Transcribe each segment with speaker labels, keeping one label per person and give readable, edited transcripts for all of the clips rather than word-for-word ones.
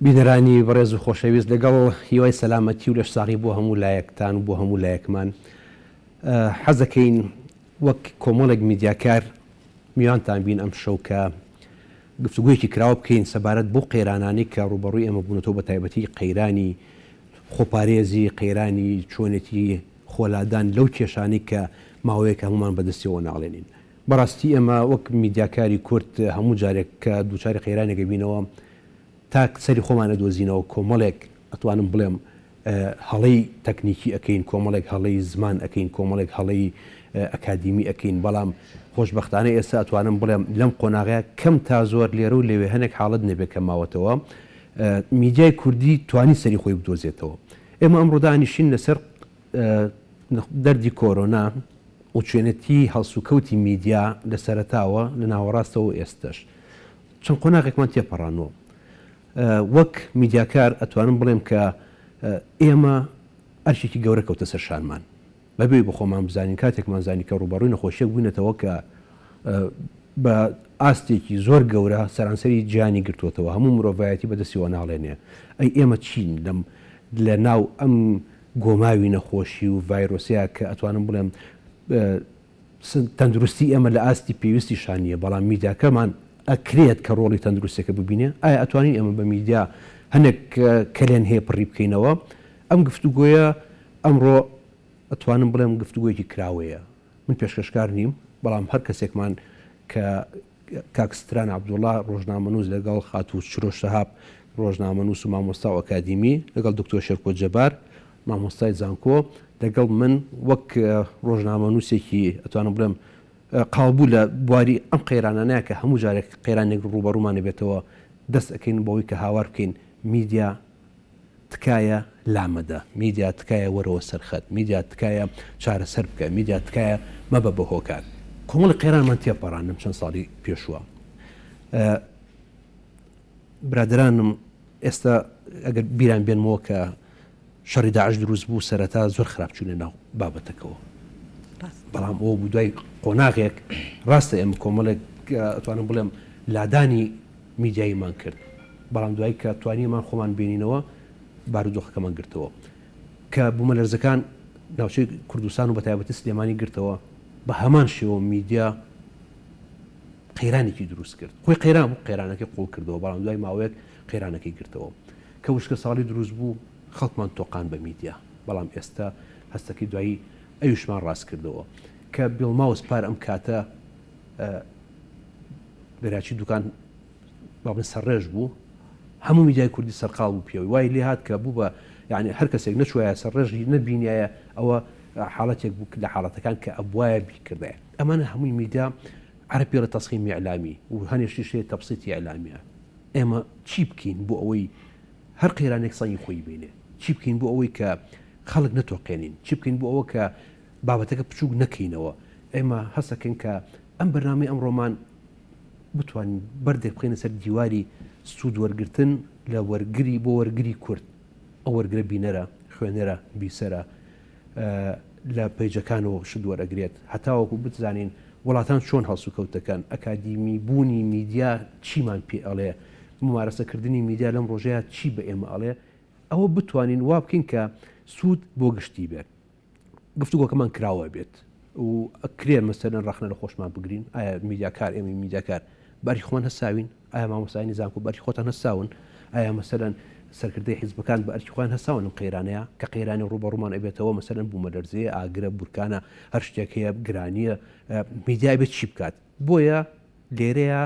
Speaker 1: بینەرانی بەڕێز و خۆشەویست لەگەڵ هیوای سەلامەتی و لەشساغی بۆ هەموو لایەکتان و بۆ هەموو لایەکمان حەزەکەین وەک کۆمەڵێک میدیاکار میوانتان بین ئەمشەو کە گفتوگۆیەکی کراوە بکەین سەبارەت بەو قەیرانانەی کە ڕووبەڕووی ئێمە بوونەتەوە بەتایبەتی قەیرانی خۆپارێزی، قەیرانی چۆنێتی خۆلادان لەو کێشانەی کە ماوەیەکە هەموومان بەدەستیەوە ناڵێنین. بەڕاستی ئێمە وەک میدیاکاری کورد هەموو جارێک کە دووچاری قەیرانێک ئەبینەوە تا سەری خۆمان ئەدۆزینەوە کۆمەڵێک ئەتوانم بڵێم هەڵەی تەکنیکی ئەکەین، کۆمەڵێک هەڵەی زمان ئەکەین، کۆمەڵێک هەڵەی ئەکادیمی ئەکەین، بەڵام خۆشبەختانە ئێستا ئەتوانم بڵێم لەم قۆناغەیا کەم تا زۆر لێرە و لەوێ هەنێک حاڵەت نەبێ کە ماوەتەوە میدیای کوردی توانی سەری خۆی بدۆزێتەوە. ئێمە ئەمڕۆ دانیشین لەسەر دەردی کۆرۆنا و چوێنێتی هەڵسوکەوتی میدیا لە سەرەتاوە، لە ناوەڕاستەوە و ئێستەش. چەند قۆناغێکمان تێپەڕانووە. وەک میدیاکار ئەتوانم بڵێم کە ئێمە ئەرکێکی گەورە کەوتە سەر شانمان. بەبێ بە خۆمان بزانین کاتێکمان زانی کە ڕووبەڕووی نەخۆشییەک بووینەتەوە کە بە ئاستێکی زۆر گەورە سەرانسەری جیهانی گرتووەتەوە، هەموو مرۆڤایەتی بەدەستیەوە ناڵێنێ. ئەی ئێمە چین لەم لە ناو ئەم گۆماوی نەخۆشی و ڤایرۆسەیە کە ئەتوانم بڵێم تەندروستی ئێمە لە ئاستی پێویستیشا نییە، بەڵام میدیاکەمان ئەکرێت کە ڕۆڵی تەندروستیەکە ببینێ، ئایا ئەتوانین ئێمە بە میدیا هەنێک کەلێن هەیە پڕی بکەینەوە؟ ئەم گفتوگۆیە ئەمڕۆ ئەتوانم بڵێم گفتوگۆیەکی کراوەیە، من پێشکەشکار نیم، بەڵام هەر کەسێکمان کە کاک ستران عەبدوڵا ڕۆژنامەنووس لەگەڵ خاتوو چرۆ شەهاب ڕۆژنامەنووس و مامۆستا و ئەکادیمی، لەگەڵ دکتۆر شێرکۆ جەبار مامۆستای زانکۆ، لەگەڵ من وەک ڕۆژنامەنووسێکی ئەتوانم بڵێم قاڵبوو لە بواری ئەم قەیرانانەیە کە هەموو جارێک قەیرانێک ڕووبەڕوومان ئەبێتەوە دەست ئەکەین بەوەی کە هاوار بکەین میدیا تکایە لامەدە میدیا تکایە وەرەوە سەر خەت میدیا تکایە چارەسەر بکە میدیا تکایە مەبە بە هۆکار. کۆمەڵی قەیرانمان تێپەڕاند لەم چەند ساڵی پێشووە برادەرانم ئێستا ئەگەر بیران بێنمەوە کە شەڕی داعش دروست بوو سەرەتا زۆر خراپ چوونە ناو بابەتەکەوە بەڵام ئەوە بوو دوای قۆناغێک ڕاستە ئێمە کۆمەڵێک ئەتوانم بڵێم لادانی میدیاییمان کرد، بەڵام دوایی کە توانیمان خۆمان بێنینەوە بارودۆخەکەمان گرتەوە. کە بوومەلەرزەکان ناوچەی کوردستان و بەتایبەتی سلێمانی گرتەوە، بە هەمان شێوە میدیا قەیرانێکی دروست کرد. خۆی قەیران بوو، قەیرانەکەی قووڵ کردەوە، بەڵام دوای ماوەیەک قەیرانەکەی گرتەوە. کە وشکەساڵی دروست بوو، خەڵکمان تۆقاند بە میدیا، بەڵام ئێستا هەستەکەی دوایی ئەویشمان ڕاست کردەوە. کە بیڵماوس پار ئەم کاتە دەریاچەی دوکان با بڵێن سەرڕێژ بوو هەموو میدیای کوردی سەرقاڵ بوو پێوەی وای لێ هات کە بوو بە یعنی هەر کەسێک نەچوایە سەرڕێژی نەبینایە ئەوە حاڵەتێک بوو لە حاڵەتەکان کە ئەبوایە بیکردایە ئەمانە هەمووی میدیا عەرەب پێڵێ تەسخیم ئیعلامی و هەنێشتیش هەیە تەبسیتی ئیعلامیە ئێمە چی بکەین بۆ ئەوەی هەر قەیرانێک سەنگی خۆی بینێ چی بکەین بۆ ئەوەی کە خەڵک نەتۆقێنین چی بکەین بۆ ئەوە کە بابەتەکە بچووک نەکەینەوە ئێمە هەستەکەین کە ئەم بەرنامەی ئەمڕۆمان بتوانین بەردێک بخەینە سەر دیواری سوود وەرگرتن لە وەرگری بۆ وەرگری کورد ئەو وەرگرە بینەرە خوێنەرە بیسەرە لە پەیجەکانەوە شت وەرەگرێت هەتاوەکو بتزانین وڵاتان چۆن هەڵسوکەوت دەکەن ئەکادیمی بوونی میدیا چیمان پێ ئەڵێ ممارەسەکردنی میدیا لەم ڕۆژەیە چی بە ئێمە ئەڵێ ئەوە بتوانین وا بکەین کە سوود بۆ گشتی بێت گفتوگۆکەمان کراوە بێت و ئەکرێ مەسەلەن ڕەخنە لە خۆشمان بگرین ئایا میدیاکار ئێمەی میدیاکار بەری خۆمان هەساوین ئایا مامۆستایانی زانکۆ بەری خۆتان هەساون ئایا مەسەلەن سەرکردەی حیزبەکان بە ئەرکی خۆیان هەساون لەم قەیرانەیە کە قەیرانی ڕووبەڕوومان ئەبێتەوە مەسەلەن بوومەلەرزەیە ئاگرە بورکانە هەر شتێک هەیە گرانیە میدیا بێت چی بکات بۆیە لێرەیە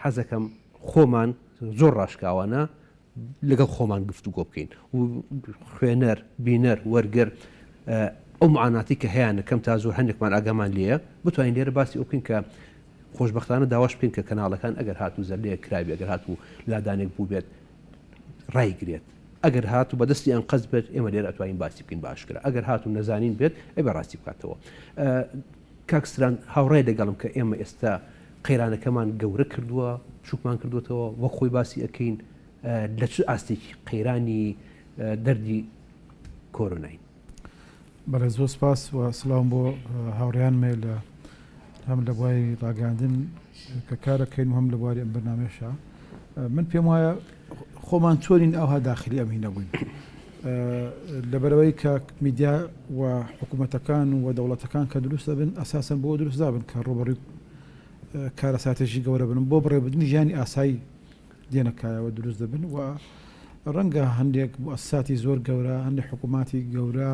Speaker 1: حەزەکەم خۆمان زۆر ڕاشکاوانە لەگەڵ خۆمان گفتوگۆ بکەین و خوێنەر، بینەر، وەرگر ئەو معاناتی کە هەیانە کەم تا زۆر هەندێکمان ئاگامان لێیە بتوانین لێرە باسی ئەو بکەین کە خۆشبەختانە داواش بکەین کە کەناڵەکان ئەگەر هاتوو زەلەیەک کرابێ ئەگەر هاتوو لادانێک بووبێت ڕایگرێت ئەگەر هاتوو بەدەستی ئەنقەست بێت ئێمە لێرە ئەتوانین باسی بکەین بە ئاشکرا ئەگەر هاتوو نەزانین بێت ئەبێ ڕاستی بکاتەوە کاک ستران هاوڕای لەگەڵم کە ئێمە ئێستا قەیرانەکەمان گەورە کردووە، بچووکمان کردووەتەوە، وەک خۆی باسی ئەکەین لە چ ئاستێکی قەیرانی دەردی کۆرۆناین؟
Speaker 2: بەڵێ زۆر سپاس و سڵاوم بۆ هاوڕێیانم هەیە لە هەم لە بواری ڕاگەیاندن کە کارەکەین و هەم لە بواری ئەم بەرنامەیەشا. من پێم وایە خۆمان چۆنین ئەوها داخلی ئەم هینە بووین لەبەرەوەی کە میدیا و حکوومەتەکان و دەوڵەتەکان کە دروست دەبن ئەساسەن بۆ دروست دابن کە ڕوبەڕووی کارەساتێکی گەورە بن بۆ بڕێبردنی ژیانی ئاسایی دێنە کایەوە دروست دەبن و ڕەنگە هەندێک موسساتی زۆر گەورە، هەندێک حکووماتی گەورە،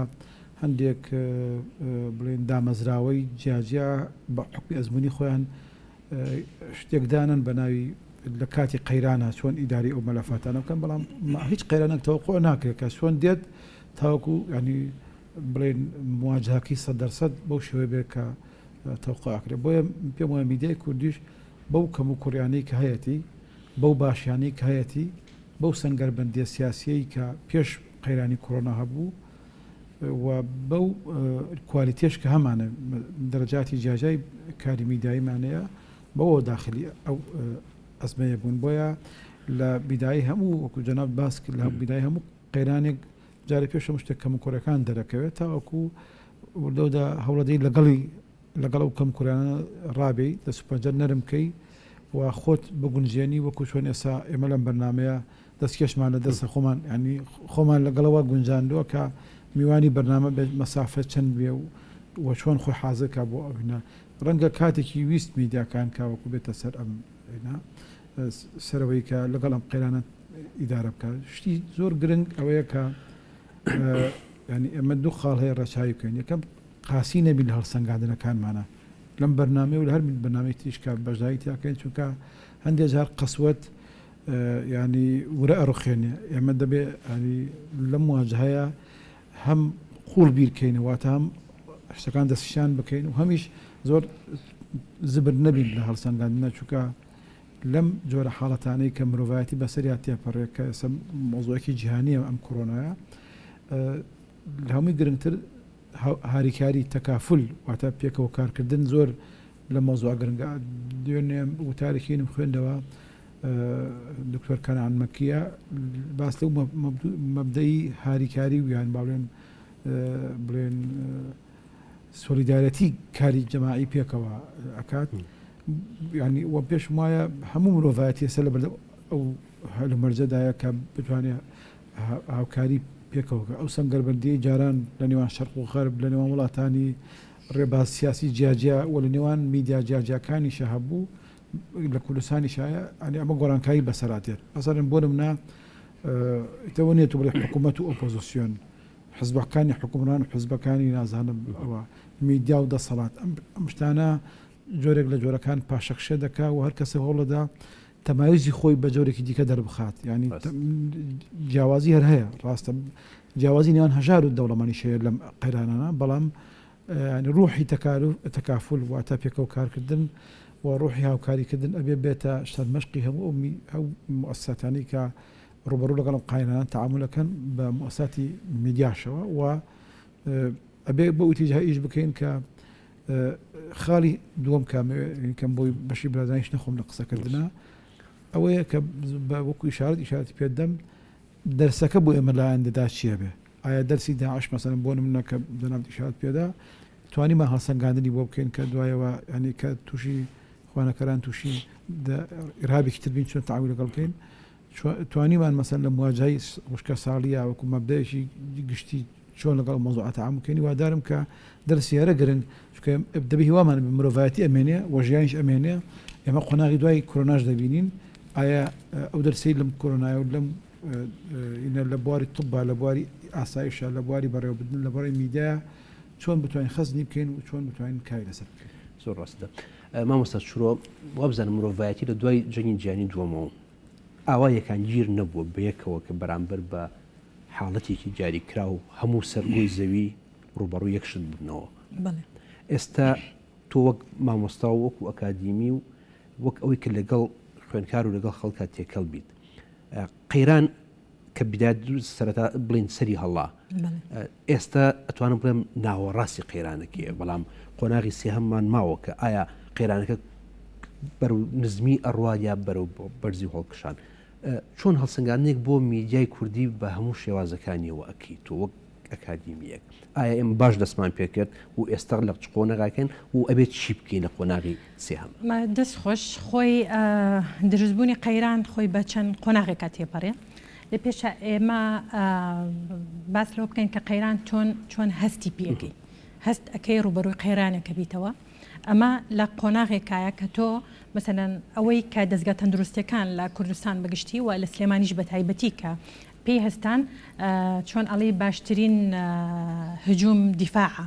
Speaker 2: هەندێک بڵێن دامەزراوەی جیاجیا بە حوکمی ئەزموونی خۆیان شتێک دانەن بە ناوی لە کاتی قەیرانە چۆن ئیداری ئەو مەلەفاتانە بکەن، بەڵام هیچ قەیرانێک تەوەقوع ناکرێت کە چۆن دێت تاوەکو ینی بڵێن مواجهەکەی 100% بەو شێوەیە بێت کە تەوقع ئەکرێت. بۆیە پێم وایە میدیای کوردیش بەو کەموکوڕیانەی کە هەیەتی، بەو باشیانەی کە هەیەتی، بەو سەنگەربەندییە سیاسییەی کە پێش قەیرانی کۆرۆنا هەبوو و بەو کوالیتیەش کە هەمانە، دەرەجاتی جیاجیای کاری میدیاییمان هەیە، بەوەوە داخلی ئەو ئەزمەیە بوون. بۆیە لە بیدایەی هەموو، وەکو جەنابت باس کرد، لە بیدایەی هەموو قەیرانێک جارێ پێش هەموو شتێک کەموکوڕیەکان دەرەکەوێت تاوەکو وردەوردە هەوڵەدەی لەگەڵی لەگەڵ ئەو کەمکوڕیانە ڕابێی، دەست و پەنجە نەرم بکەی و خۆت بگونجێنی وەکو چۆن ئێستا ئێمە لەم بەرنامەیە دەستکێشمان لە دەستە خۆمان یانی خۆمان لەگەڵەوە گونجاندووە کە میوانی بەرنامە بێت مەسافە چەند بێ و و چۆن خۆی حازر کا بۆ ئەو هینا ڕەنگە کاتێکی ویست میدیاکان کا وەکو بێتە سەر ئەم هینا سەرەوەی کە لەگەڵ ئەم قەیرانە ئیدارە بکات شتی زۆر گرنگ ئەوەیە کە ینی ئێمە دوو خاڵ هەیە ڕەچاوی بکەین یەکەم قاسی نەبین لە هەڵسەنگاندنەکانمانە لەم بەرنامەیە و لە هەر بەرنامەی تریش کە بەشداری تیا کەین چونکە هەندێک جار قەسوەت ینی ورە ئەڕوخێنێ ئێمە دەبێ ینی لەم مواجهەیە هەم قوڵ بیرکەینەوە واتە هەم شتەکان دەستیشان بکەین و هەمیش زۆر زبر نەبین لە هەڵسەنگاندنە چونکە لەم جۆرە حاڵەتانەی کە مرۆڤایەتی بەسەریا تێپەڕێ کە ئێستا مەوزوعێکی جیهانیە ئەم کۆرۆنایە لە هەمووی گرنگتر هاریکاری، تەکافول، واتە پێکەوە کارکردن زۆر لەم مەوزوعە گرنگە. دوێنێ وتارێکینم خوێندەوە دکتۆر کەنعان مەکیە باس لەو مەبدەئی هاریکاری و یان با بڵێن بڵێن سۆلیدارەتی کاری جەماعی پێکەوە ئەکات ینی وە پێشم وایە هەموو مرۆڤایەتی ئێستا لە بەردەم ئەو هەلومەرجەدایە کە بتوانێت هاوکاری پێکەوە کە ئەو سەنگەربەندیەی جاران لە نێوان شەرق و غەرب، لە نێوان وڵاتانی ڕێباز سیاسی جیاجیا و لە نێوان میدیا جیاجیاکانیشا هەبوو لە کوردستانیشا هەیە، یانی ئەمە گۆڕانکاری بەسەرا دێت. مەسەلەن بۆ نمونە ئیتر نیە تۆ بڵێ حکوومەت و ئۆپۆزیسیۆن، حزبەکانی حوکمڕان و حزبەکانی نازانم ئەوە، میدیا و دەسەڵات، ئەم شتانە جۆرێک لە جۆرەکان پاشەکشێ دەکا و هەر کەسێک هەوڵەدا تەمایزی خۆی بە جۆرێکی دیکە دەربخات یانی جیاوازی هەر هەیە ڕاستە جیاوازی نێوان هەژار و دەوڵەمەنیش هەیە لەم قەیرانانە بەڵام ڕوحی تەکافول واتە پێکەوە کارکردن و ڕوحی هاوکاریکردن ئەبێ بێتە سەرمەشقی هەموو ئەو موئەسساتانەی کە ڕوبەڕوو لەگەڵ ئەم قەیرانە تەعامولەکەن بە موئەسساتی میدیاشەوە و ئەبێ بۆ ئیتیجاه ئیش بکەین کە خاڵی دووەم کە کەم بۆی بەشی برادانیش نەخۆم لە قسەکردنا ئەوەیە کە وەکو ئیشارەت ئیشارەتی پێ دەم دەرسەکە بۆ ئێمە لایەن دەدا چییە بێ ئایا دەرسی داعش مەسەلەن بۆ نمونە کە جەنابت ئیشارەت پێدا توانیمان هەڵسەنگاندنی بۆ بکەین کە دوایەوە ینی کە تووشی خوانەکەران تووشی ئیرهابێکی تر بین چۆن تەعامول لەگەڵ بکەین توانیمان مەسەن لە مواجهەی وشکە ساڵیە وەکو مەبدەیەکی گشتی چۆن لەگەڵ ئەو مەوزوعە تەعامول بکەین هیوادارم کە دەرسی هەرە گرنگ چونکە دەبێ هیوامان هەبێ مرۆڤایەتی ئەمێنێ و ژیانیش ئەمێنێ ئێمە قۆناغی دوای کۆرۆناش دەبینین ئایا ئەو دەرسەی لەم کۆرۆنایە و لەم ئینە لە بواری طبا لە بواری ئاسایشە لە بواری بەڕێوەبردن لە بواری میدیا چۆن بتوانین خەزنی بکەین و چۆن بتوانین کاری لەسەر بکەین.
Speaker 1: زۆر ڕاستە مامۆستا چرۆ وابزانم مرۆڤایەتی لە دوای جەنگی جیهانی دووەمەوە ئاوا یەکانگیر نەبووە بەیەکەوە کە بەرامبەر بە حاڵەتێکی دیاریکراو هەموو سەر گۆی زەوی ڕووبەڕووی یەک شت ببنەوە. ئێستا تۆ وەک مامۆستا و وەکو ئەکادیمی و وەک ئەوەی کە لەگەڵ خوێندکار و لەگەڵ خەڵکا تێکەڵ بیت قەیران کە بدایەت سەرەتا بڵین سەری هەڵا ئێستا ئەتوانم بڵێم ناوەڕاستی قەیرانەکەیە بەڵام قۆناغی سێهەممان ماوە کە ئایا قەیرانەکە بەرەو نزمی ئەڕوا یا بەرەو بەرزی هەڵکشان چۆن هەڵسەنگاندنێک بۆ میدیای کوردی بە هەموو شێوازەکانیەوە ئەکەی تۆ وەک ئەکادیمییەک. ئایا ئێمە باش دەستمان پێکرد و ئێستا لە چ قۆناغێکین و ئەبێت چی بکەین لە قۆناغی سێهەم؟
Speaker 3: دەست خۆش. خۆی دروستبوونی قەیران خۆی بە چەند قۆناغێکا تێپەڕێ. لە پێشا ئێمە باس لەوە بکەین کە قەیران چۆن چۆن هەستی پێ ئەکەی. هەست ئەکەی ڕووبەڕووی قەیرانێکە بیتەوە. ئەمە لە قۆناغێکایە کە تۆ مەسەلەن ئەوەی کە دەزگا تەندروستیەکان لە کوردستان بە گشتی و لە سلێمانیش بە تایبەتی کە پێی هەستان چۆن ئەڵێی باشترین هجوم دیفاعە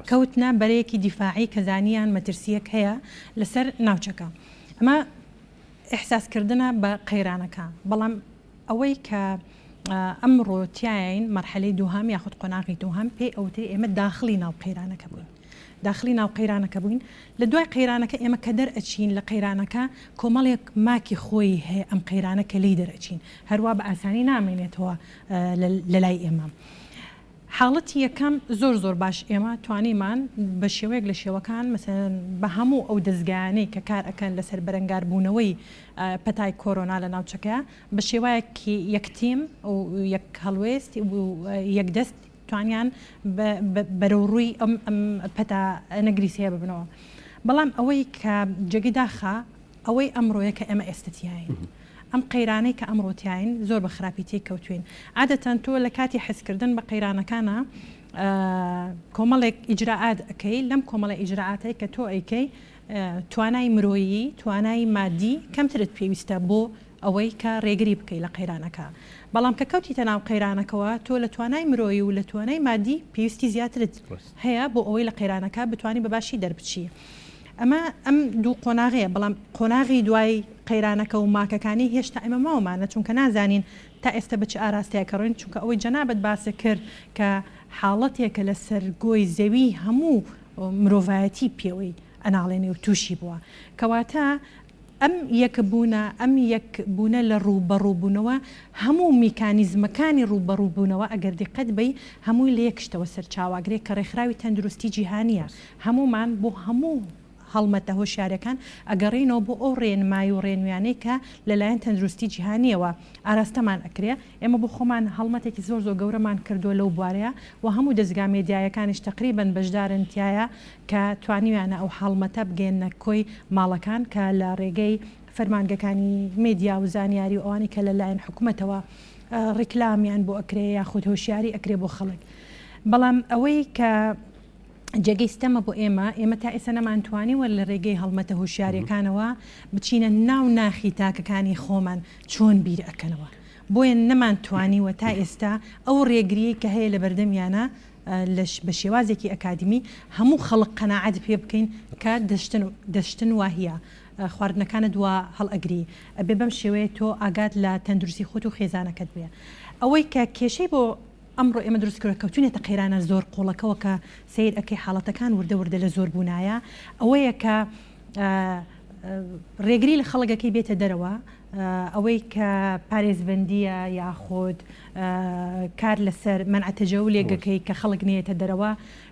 Speaker 3: کەوتنە بەرەیەکی دیفاعی کە زانیان مەترسیەک هەیە لەسەر ناوچەکە ئەمە ئیحساس کردنە بە قەیرانەکە بەڵام ئەوەی کە ئەمڕۆ تیاین مەرحەلەی دووهەم یاخود قۆناغی دووهەم پێی ئەوترێ ئێمە داخڵی ناو قەیرانەکە بووین داخڵی ناو قەیرانەکە بووین لە دوای قەیرانەکە ئێمە کە دەرئەچین لە قەیرانەکە کۆمەڵێک ماکی خۆی هەیە ئەم قەیرانە کە لێی دەرئەچین هەروا بە ئاسانی نامێنێتەوە لە لای ئێمە. حاڵەتی یەکەم زۆر زۆر باش ئێمە توانیمان بە شێوەیەک لە شێوەکان مەسەلەن بە هەموو ئەو دەزگایانەی کە کار ئەکەن لەسەر بەرەنگاربوونەوەی پەتای کۆرۆنا لە ناوچەکە بە شێوایەکی یەک تیم و یەک هەڵوێست و یەک دەست توانیان بەرەو ڕووی ئەم ئەم پەتا نەگریسەیە ببنەوە بەڵام ئەوەی کە جێگەی داخە ئەوەی ئەمڕۆیە کە ئێمە ئێستە تیاین ئەم قەیرانەی کە ئەمڕۆ تیاین زۆر بە خراپی تێی کەوتوین. عادەتەن تۆ لە کاتی حسکردن بە قەیرانەکانا کۆمەڵێک ئیجرائات ئەکەی، لەم کۆمەڵە ئیجرائاتەی کە تۆ ئەیکەی توانای مرۆیی، توانای مادی کەمترت پێویستە بۆ ئەوەی کە ڕێگری بکەی لە قەیرانەکە. بەڵام کە کەوتیتە ناو قەیرانەکەوە تۆ لە توانای مرۆیی و لە توانای مادی پێویستی زیاترت هەیە بۆ ئەوەی لە قەیرانەکە بتوانی بە باشی دەربچی. ئەمە ئەم دوو قۆناغەیە، بەڵام قۆناغی دوای قەیرانەکە و ماکەکانی هێشتا ئێمە ماومانە، چونکە نازانین تا ئێستا بە چ ئاراستەیەک ئەڕۆین، چونکە ئەوەی جەنابت باست کرد کە حاڵەتێکە لەسەر گۆی زەوی هەموو مرۆڤایەتی پێوەی ئەناڵێنێ و تووشی بووە، کەواتە ئەم یەکبوونە، ئەم یەکبوونە لە ڕووبەڕووبوونەوە، هەموو میکانیزمەکانی ڕووبەڕووبوونەوە ئەگەر دیقەت بەی هەمووی لە یەک شتەوە سەرچاوەگرێ کە ڕێکخراوی تەندروستی جیهانییە، هەموومان بۆ هەموو هەڵمەتە هۆشیاریەکان ئەگەڕێینەوە بۆ ئەو ڕێنمایی و ڕێنویانەی کە لەلایەن تەندروستی جیهانیەوە ئاراستەمان ئەکرێ، ئێمە بۆ خۆمان هەڵمەتێکی زۆر زۆر گەورەمان کردووە لەو بوارەیا و هەموو دەزگا مێدیایەکانیش تەقریبەن بەشدارن تیایا کە توانیویانە ئەو هەڵمەتە بگەیەننە کۆی ماڵەکان کە لە ڕێگەی فەرمانگەکانی مێدیا و زانیاری و ئەوانەی کە لە لایەن حکومەتەوە ڕیکلامیان بۆ ئەکرێ یاخود هۆشیاری ئەکرێ بۆ خەڵک بەڵام ئەوەی کە جێگەی ستەمە بۆ ئێمە، ئێمە تا ئێستا نەمانتوانیوە لە رێگەی هەڵمەتە هۆشیاریەکانەوە بچینە ناو ناخی تاکەکانی خۆمان چۆن بیر ئەکەنەوە، بۆیە نەمانتوانیوە تا ئێستا ئەو رێگریەی کە هەیە لەبەردەمیانە بە شێوازێکی ئەکادیمی هەموو خەڵک قەناعەت پێ بکەین کە دەشتن دەشتن واهیە خواردنەکانت وا هەڵئەگری ئەبێ بەم شێوەیە تۆ ئاگات لە تەندروستی خۆت و خێزانەکەت بێ ئەوەی کە کێشەی بۆ ئەمڕۆ ئێمە دروست کردوە کەوتوینەتە قەیرانە زۆر قوڵەکەوە کە سەیر ئەکەی حاڵەتەکان وردە وردە لە زۆر بوونایە ئەوەیە کە ڕێگری لە خەڵک ئەکەی بێتە دەرەوە ئەوەی کە پارێزبەندیە یاخود کار لەسەر مەنع تەجەولێک ئەکەی کە خەڵک نێتە دەرەوە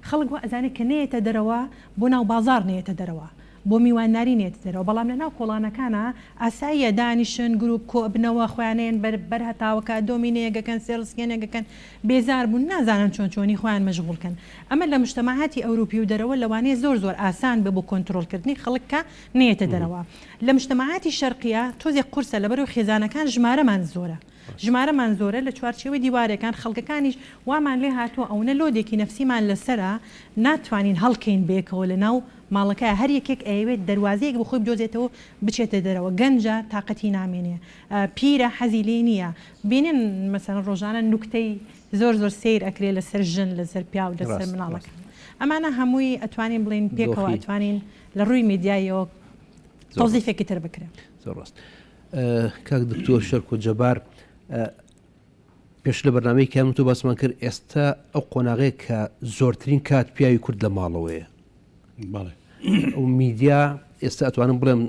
Speaker 3: خەڵک وا ئەزانێت کە نێتە دەرەوە بۆ ناو بازاڕ نێتە دەرەوە بۆ میوانداری نێتە دەرەوە بەڵام لەناو کۆڵانەکانا ئاساییە دانیشن گروپ کۆئەبنەوە خۆیان ئەیەن بەر بەر هەتاوەکە دۆمینەیەک ئەکەن سێڕسکێنێک ئەکەن بێزار بوون نازانن چۆن چۆنی خۆیان مەشغوڵ کەن ئەمە لە مجتەماعاتی ئەوروپی و دەرەوە لەوانەیە زۆر زۆر ئاسان بێ بۆ کۆنترۆڵ کردنی خەڵک کە نەیەتە دەرەوە لە مجتەماعاتی شەرقیە تۆزێک قورسە لەبەرئەوەی خێزانەکان ژمارەمان زۆرە ژمارەمان زۆرە لە چوارچێوەی دیوارێکان خەڵکەکانیش وامان لێ هاتووە ئەونە لۆدێکی نەفسیمان لەسەرە ناتوانین هەڵکەین بەیەکەوە لەناو ماڵەکەیا هەر یەکێک ئەیەوێت دەروازەیەک بۆ خۆی بدۆزێتەوە بچێتە دەرەوە گەنجە تاقەتی نامێنێ پیرە حەزی لێی نییە بینن مەسەلەن ڕۆژانە نوکتەی زۆر زۆر سەیر ئەکرێ لەسەر ژن لەسەر پیاو لەسەر مناڵەکان ئەمانە هەمووی ئەتوانین بڵێین پێکەوە ئەتوانین لە ڕووی میدیاییەوە تەوزیفێکی تر بکرێ.
Speaker 1: زۆر ڕاست. کاک دکتۆر شەرکۆ جەبار پێش لە بەرنامەی کە من تۆ باسمان کرد ئێستا ئەو قۆناغەیە کە زۆرترین کات پیاوی کورد لە ماڵەوەیە
Speaker 2: بەڵێ
Speaker 1: ئەو میدیا ئێستا ئەتوانم بڵێم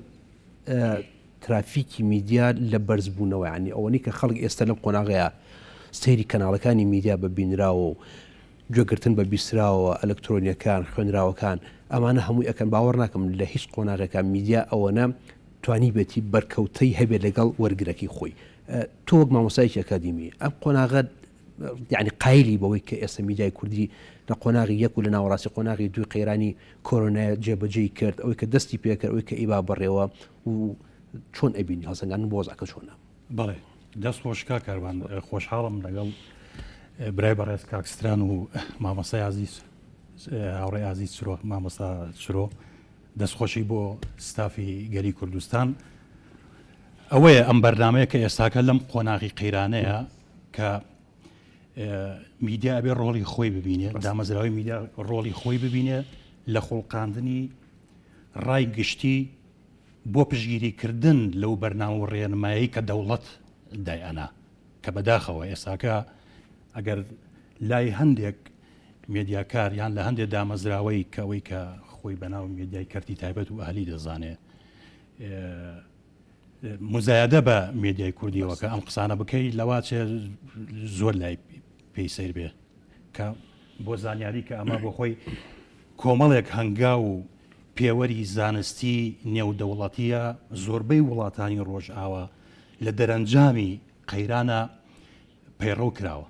Speaker 1: ترافیکی میدیا لە بەرزبوونەوە ینی ئەوەنی کە خەڵک ئێستا لەم قۆناغەیە سەیری کەناڵەکانی میدیا بە بینراوە و گوێگرتن بە بیستراوە ئەلکترۆنیەکان خوێنراوەکان ئەمانە هەمووی ئەکەن باوەڕ ناکەم لە هیچ قۆناغێکا میدیا ئەوەنە توانیبێتی بەرکەوتەی هەبێت لەگەڵ وەرگرەکەی خۆی. تۆ وەک مامۆستایەکی ئەکادیمی ئەم قۆناغە یعنی قایلی بەوەی کە ئێستا میدیای کوردی لە قۆناغی یەک و لە ناوەڕاستی قۆناغی دووی قەیرانی کۆرۆنای جێبەجێی کرد، ئەوەی کە دەستی پێکرد، ئەوەی کە ئیبا بەڕێوە و چۆن ئەبینی هەڵسەنگاندن بۆ وەزعەکە چۆنە؟
Speaker 4: بەڵێ دەست خۆش کاک کاروان، خۆشحاڵم لەگەڵ برای بەڕێز کاک ستران و مامۆستای ئازیز هاوڕێ ئازیز چرۆ مامۆستا چرۆ دەستخۆشی بۆ ستافی گەلی کوردستان ئەوەیە ئەم بەرنمەیە کە ئێستاکە لەم قۆناغی قەیرانەیە کە میدیا ئەبێ ڕۆڵی خۆی ببینێ دامەزراوەی میدیا ڕۆڵی خۆی ببینێ لە خوڵقاندنی ڕای گشتی بۆ پشگیریکردن لەو بەرنامە و ڕێنمایی کە دەوڵەت دایئەنا کە بەداخەوە ئێستاکە ئەگەر لای هەندێک مێدیاکار یان لە هەندێک دامەزراوەی کە ئەوەی کە خۆی بەناو مێدیای کەرتی تایبەت و ئەهلی دەزانێ مزایدە بە مێدیای کوردیەوە کە ئەم قسانە بکەی لەواچێ زۆر لای پێی سەیر بێ کە بۆ زانیاری کە ئەمە بۆ خۆی کۆمەڵێک هەنگاو و پێوەری زانستی نێودەوڵەتیە زۆربەی وڵاتانی ڕۆژئاوا لە دەرەنجامی قەیرانە پەیڕەو کراوە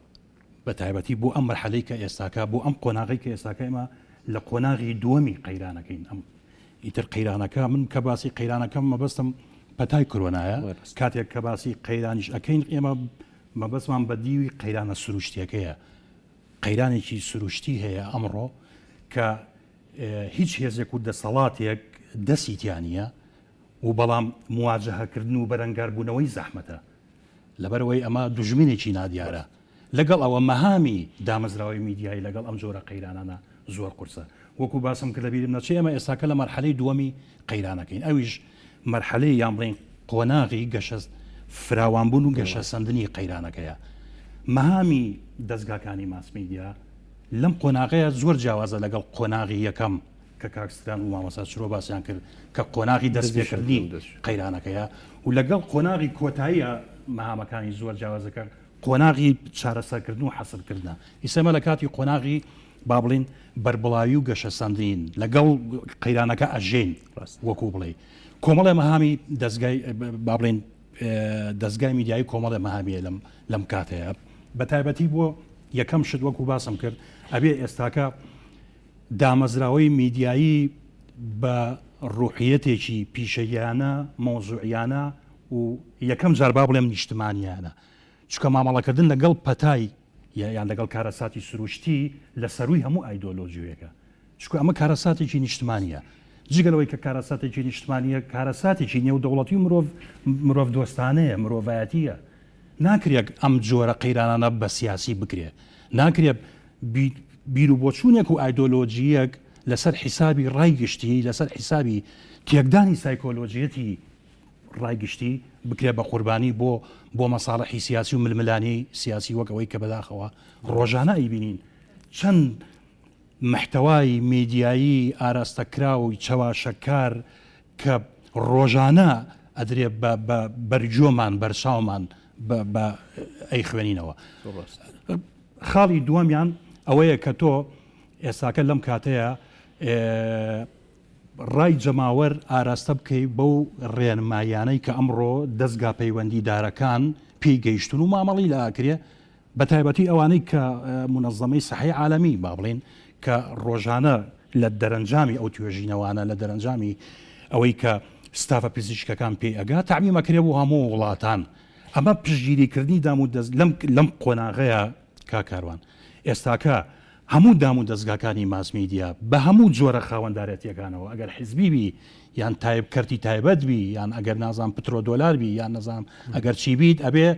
Speaker 4: بە تایبەتی بۆ ئەم مەرحەلەی کە ئێستاکە بۆ ئەم قۆناغەی کە ئێستاکە ئێمە لە قۆناغی دووەمی قەیرانەکەین ئەم ئیتر قەیرانەکە من کە باسی قەیرانەکەم مەبەستم پەتای کرۆنایە کاتێک کە باسی قەیرانیش ئەەکەین ئێمە مەبەستمان بە دیوی قەیرانە سروشتیەکەیە قەیرانێکی سروشتی هەیە ئەمڕۆ کە هیچ هێزێک و دەسەڵاتێک دەستی تیانە و بەڵام مواجهەکردن و بەرەنگاربوونەوەی زەحمەتە لەبەرئەوەی ئەمە دوژمنێکی نادیارە، لەگەڵ ئەوە مەهامی دامەزراوەی میدیایی لەگەڵ ئەم جۆرە قەیرانانە زۆر قورسە. وەکو باسم کرد لەبیرم نەچێ ئێمە ئێستاکە لە مەرحەلەی دووەمی قەیرانەکەین ئەویش مەرحەلەی یان بڵێین قۆناغی گەشە فراوانبوون و گەشەسەندنی قەیرانەکەیە. مەهامی دەزگاکانی ماس میدیا لەم قۆناغەیە زۆر جیاوازە لەگەڵ قۆناغی یەکەم. کە کاک ستران و مامۆستا چرۆ باسیان کرد کە قۆناغی دەستپێکردنی قەیرانەکەیە و لەگەڵ قۆناغی کۆتاییە مەهامەکانی زۆر جیاوازەکە قۆناغی چارەسەرکردن و حەسرکردنە ئیسەمە لە کاتی قۆناغی با بڵین بەربڵاوی و گەشەسەندین لەگەڵ قەیرانەکە ئەژین وەکو بڵێ کۆمەڵێ مەهامی دەستگای با بڵین دەستگای میدیایی کۆمەڵێ مەهامیە لەم لەم کاتەیە بە تایبەتی بۆ یەکەم شت وەکو باسم کرد ئەبێ ئێستاکە دامەزراوەی میدیایی بە ڕوحیەتێکی پیشەییانە، مەوزوعیانە و یەکەم جار با بڵێم نیشتمانیانە. چونکە مامەڵەکردن لەگەڵ پەتای یان لەگەڵ کارەساتی سروشتی لە سەرووی هەموو ئایدۆلۆژییەکە. چونکە ئەمە کارەساتێکی نیشتمانییە. جگە لەوەی کە کارەساتێکی نیشتمانییە، کارەساتێکی نێودەوڵەتی و مرۆڤ مرۆڤدۆستانەیە، مرۆڤایەتییە. ناکرێت ئەم جۆرە قەیرانانە بە سیاسی بکرێ. ناکرێت بیروبۆچوونێک و ئایدۆلۆژییەک لەسەر حیسابی ڕای گشتی، لەسەر حیسابی تێکدانی سایکۆلۆژیەتی ڕای گشتی بکرێت بە قوربانی بۆ بۆ مەساڵحی سیاسی و ململانێی سیاسی وەک ئەوەی کە بەداخەوە ڕۆژانە ئەیبینین چەند محتەوای میدیایی ئاراستەکراو و چەواشەکار کە ڕۆژانە ئەدرێ بە بە بەرگۆمان بەرچاومان بە بە ئەیخوێنینەوە. خاڵی دووەمیان ئەوەیە کە تۆ ئێستاکە لەم کاتەیە ڕای جەماوەر ئاراستە بکەی بەو ڕێنماییانەی کە ئەمڕۆ دەزگا پەیوەندیدارەکان پێی گەیشتون و مامەڵی لە ئاکرێ بە تایبەتی ئەوانەی کە مونەزەمەی سەحەی عالەمی با بڵێین کە ڕۆژانە لە دەرەنجامی ئەو توێژینەوانە لە دەرەنجامی ئەوەی کە ستافە پزیشکەکان پێی ئەگا تەعمیم ئەکرێ بۆ هەموو وڵاتان ئەمە پشتگیری کردنی دام و دەست لەم لەم قۆناغەیە کاک کاروان ئێستاکە هەموو دام و دەزگاکانی ماس میدیا بە هەموو جۆرە خاوەندارێتیەکانەوە ئەگەر حزبی بی یان تایب کەرتی تایبەت بی یان ئەگەر نازانم پترۆ دۆلار بی یان نەزانم ئەگەر چی بیت ئەبێ